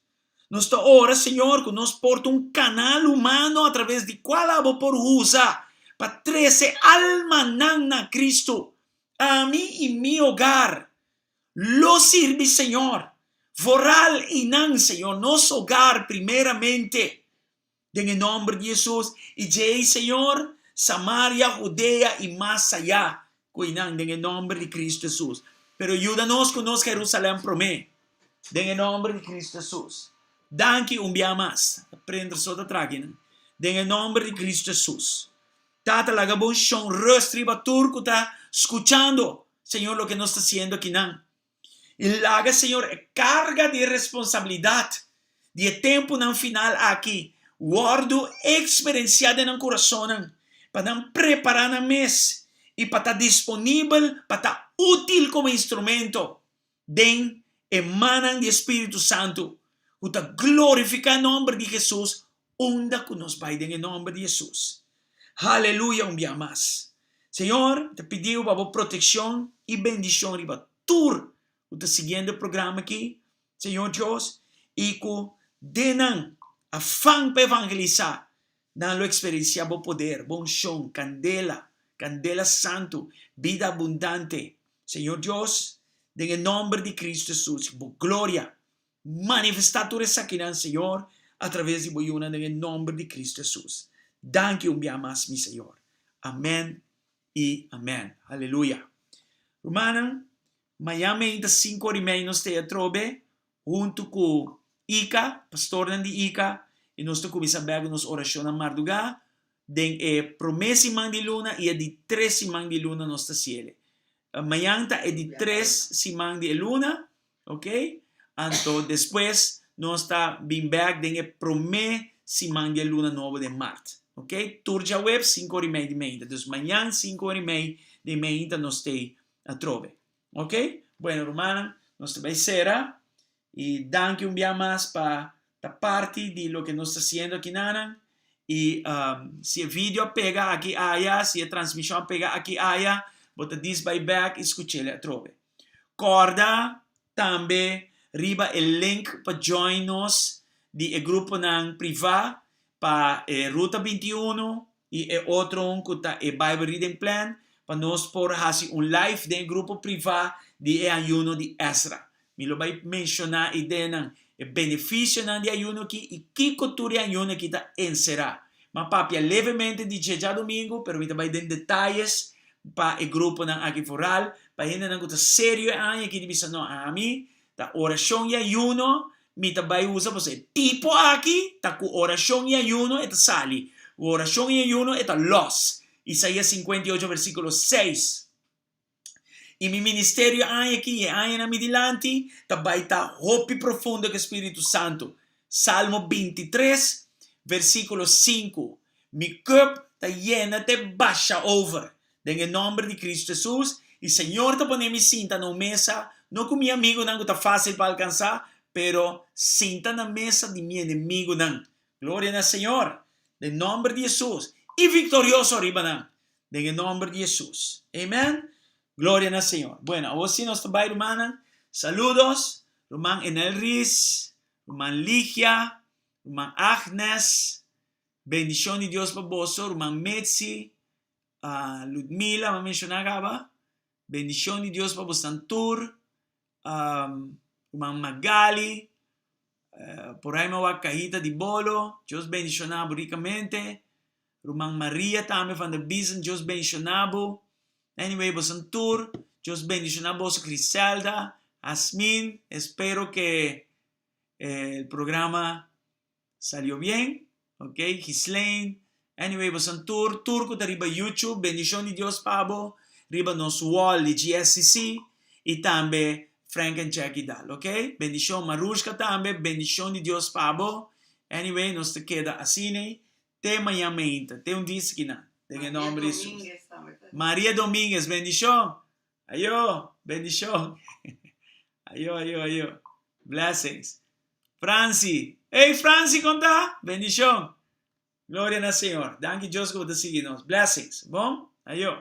Nos ta ora, Señor, ku nos por ta un kanal humano a traves di kual abo por usa pa trese almanan na Cristo. Ami i mi hogar lo sirbi Señor. Vooral einan, Señor, nos hogar primeramente. Den e nomber di Hesus. I djei, Señor, Samaria, Judea i mas ayá. ku einan den e nòmber di Kristu Hesus. Pero yuda nos ku nos Herusalèm promé den e nòmber di Kristu Hesus. Danki un bia mas. Ta prender so ta traki nan. Den e nòmber di Kristu Hesus. Tata laga bo unshon rust riba tur ku ta skuchando, Señor, loke nos ta hasiendo akinan. I laga, Señor, e karga di e responsabilidat di e tempunan final aki wòrdu eksperensiá den nan kurasonnan, pa nan prepará nan mes i pa ta disponibel pa ta útil komo instrumento den e mannan di e Spiritu Santu ku ta glorifiká nòmber di Hesus unda ku nos bai den e nòmber di Hesus. Haleluya un bia mas. Señor, ta pidiu pa bo protekshon i bendishon riba tur ku ta siguiendo e programa aki, Señor Dios, i ku den nan afan pa evangelisá, nan lo eksperensiá bo poder, bo unshon, kandela, kandela santu, bida abundante. Señor Dios, den e nòmber di Kristu Hesus, bo gloria Manifestá tur esakinan, Señor, atraves di bo yunan den e nomber di Cristo Jesus. Danki un bia mas, mi Señor. Amèn i amèn. Aleluya. Rumannan, mañan meinta sinku ora i mei nos ta ei atrobe huntu ku Ika, pastornan di Ika, i nos ta kuminsá bèk ku nos orashonnan mardugá den e promé siman di luna i e di tres siman di luna nos ta siele. Mañan ta e di tres siman di e luna, Ok, anto despues nos ta bin bek den e promé siman di e luna nobo den mart. Ok, tur djaweps sinku ora i mei di meinta. Dus mañan sinku ora i mei di meinta nos t'ei atrobe. Ok, bueno rumannan, nos ta bai sera i danki un bia mas pa ta parti di loke nos ta hasiendo akinanan. I si e video a pega aki aya, si e transmishon a pega aki aya, bo ta dis bai bek i skuch'el atrobe. Kòrda tambe riba e link pa join nos di e gruponan privá pa e Ruta 21 i e otro un ku ta e Bible Reading Plan pa nos por hasi un live den e grupo privá di e ayuno di Ezra. Mi lo bai menshoná ideanan, e benefisionan di ayuno aki i kiko tur e ayuno aki ta enserá. Mi a papia levemente di dje djadumingu, pero mi ta bai den detayes pa e gruponan aki foral, pa hendenan ku ta serio e aña aki di bisa no ami ta orashon i ayuno mi ta bai usa pasobra e tipo aki ta ku orashon i ayuno e ta sali, ku orashon i ayuno e ta lòs. Isaías 58 versíkulo 6. I mi ministerio e aña aki i e añanan mi dilanti ta bai ta hopi profundo ku e Spiritu Santu. Salmo 23 versíkulo 5. Mi cup ta yena te basha over den e nomber di Cristo Jesus y Señor ta pone mi sinta na un mesa no cu mi amigonan cu ta facil pa alcansa pero sinta na mesa di mi enemigonan. Gloria na Señor den nomber di Jesus y victorioso riba nan den e nomber di Jesus. Amen. Gloria na Señor. Bueno, awor si nos ta bay rumannan. Saludos ruman Enel Ries, ruman Ligia, ruman Agnes. Bendishon di Dios pa boso, ruman Mitzi, Ludmila, mi a menshoná kaba. Bendishon di Dios pa bosnan tur, ruman Magali, por ahí mi a wak kahita di bolo, Dios bendishoná bo rikamente. Ruman Maria tambe van der Biezen, Dios bendishoná bo. Anyway, bosnan tur, Dios bendishoná boso, Griselda, Asmin, espero ke el programa Salió bien, ok, Ghislaine, anyway bosan tur, tur ku ta riba YouTube, bendishon di Dios pa bo, riba nos wall di GSCC i tambe Frank and Jackie Daal, ok, bendishon, Marushka tambe, bendishon di Dios pa bo, anyway nos ta keda asina te mañan meinta, te un dia skinan, den e nomber di Jesus. Maria Dominguez, bendishon, ayo, bendishon, ayo, ayo, ayo, blessings. Franci. Hey Franci kon ta? Bendishon. Gloria na Señor. Danki Dios ku bo ta sigui nos. Blessings. Bon? Ayo.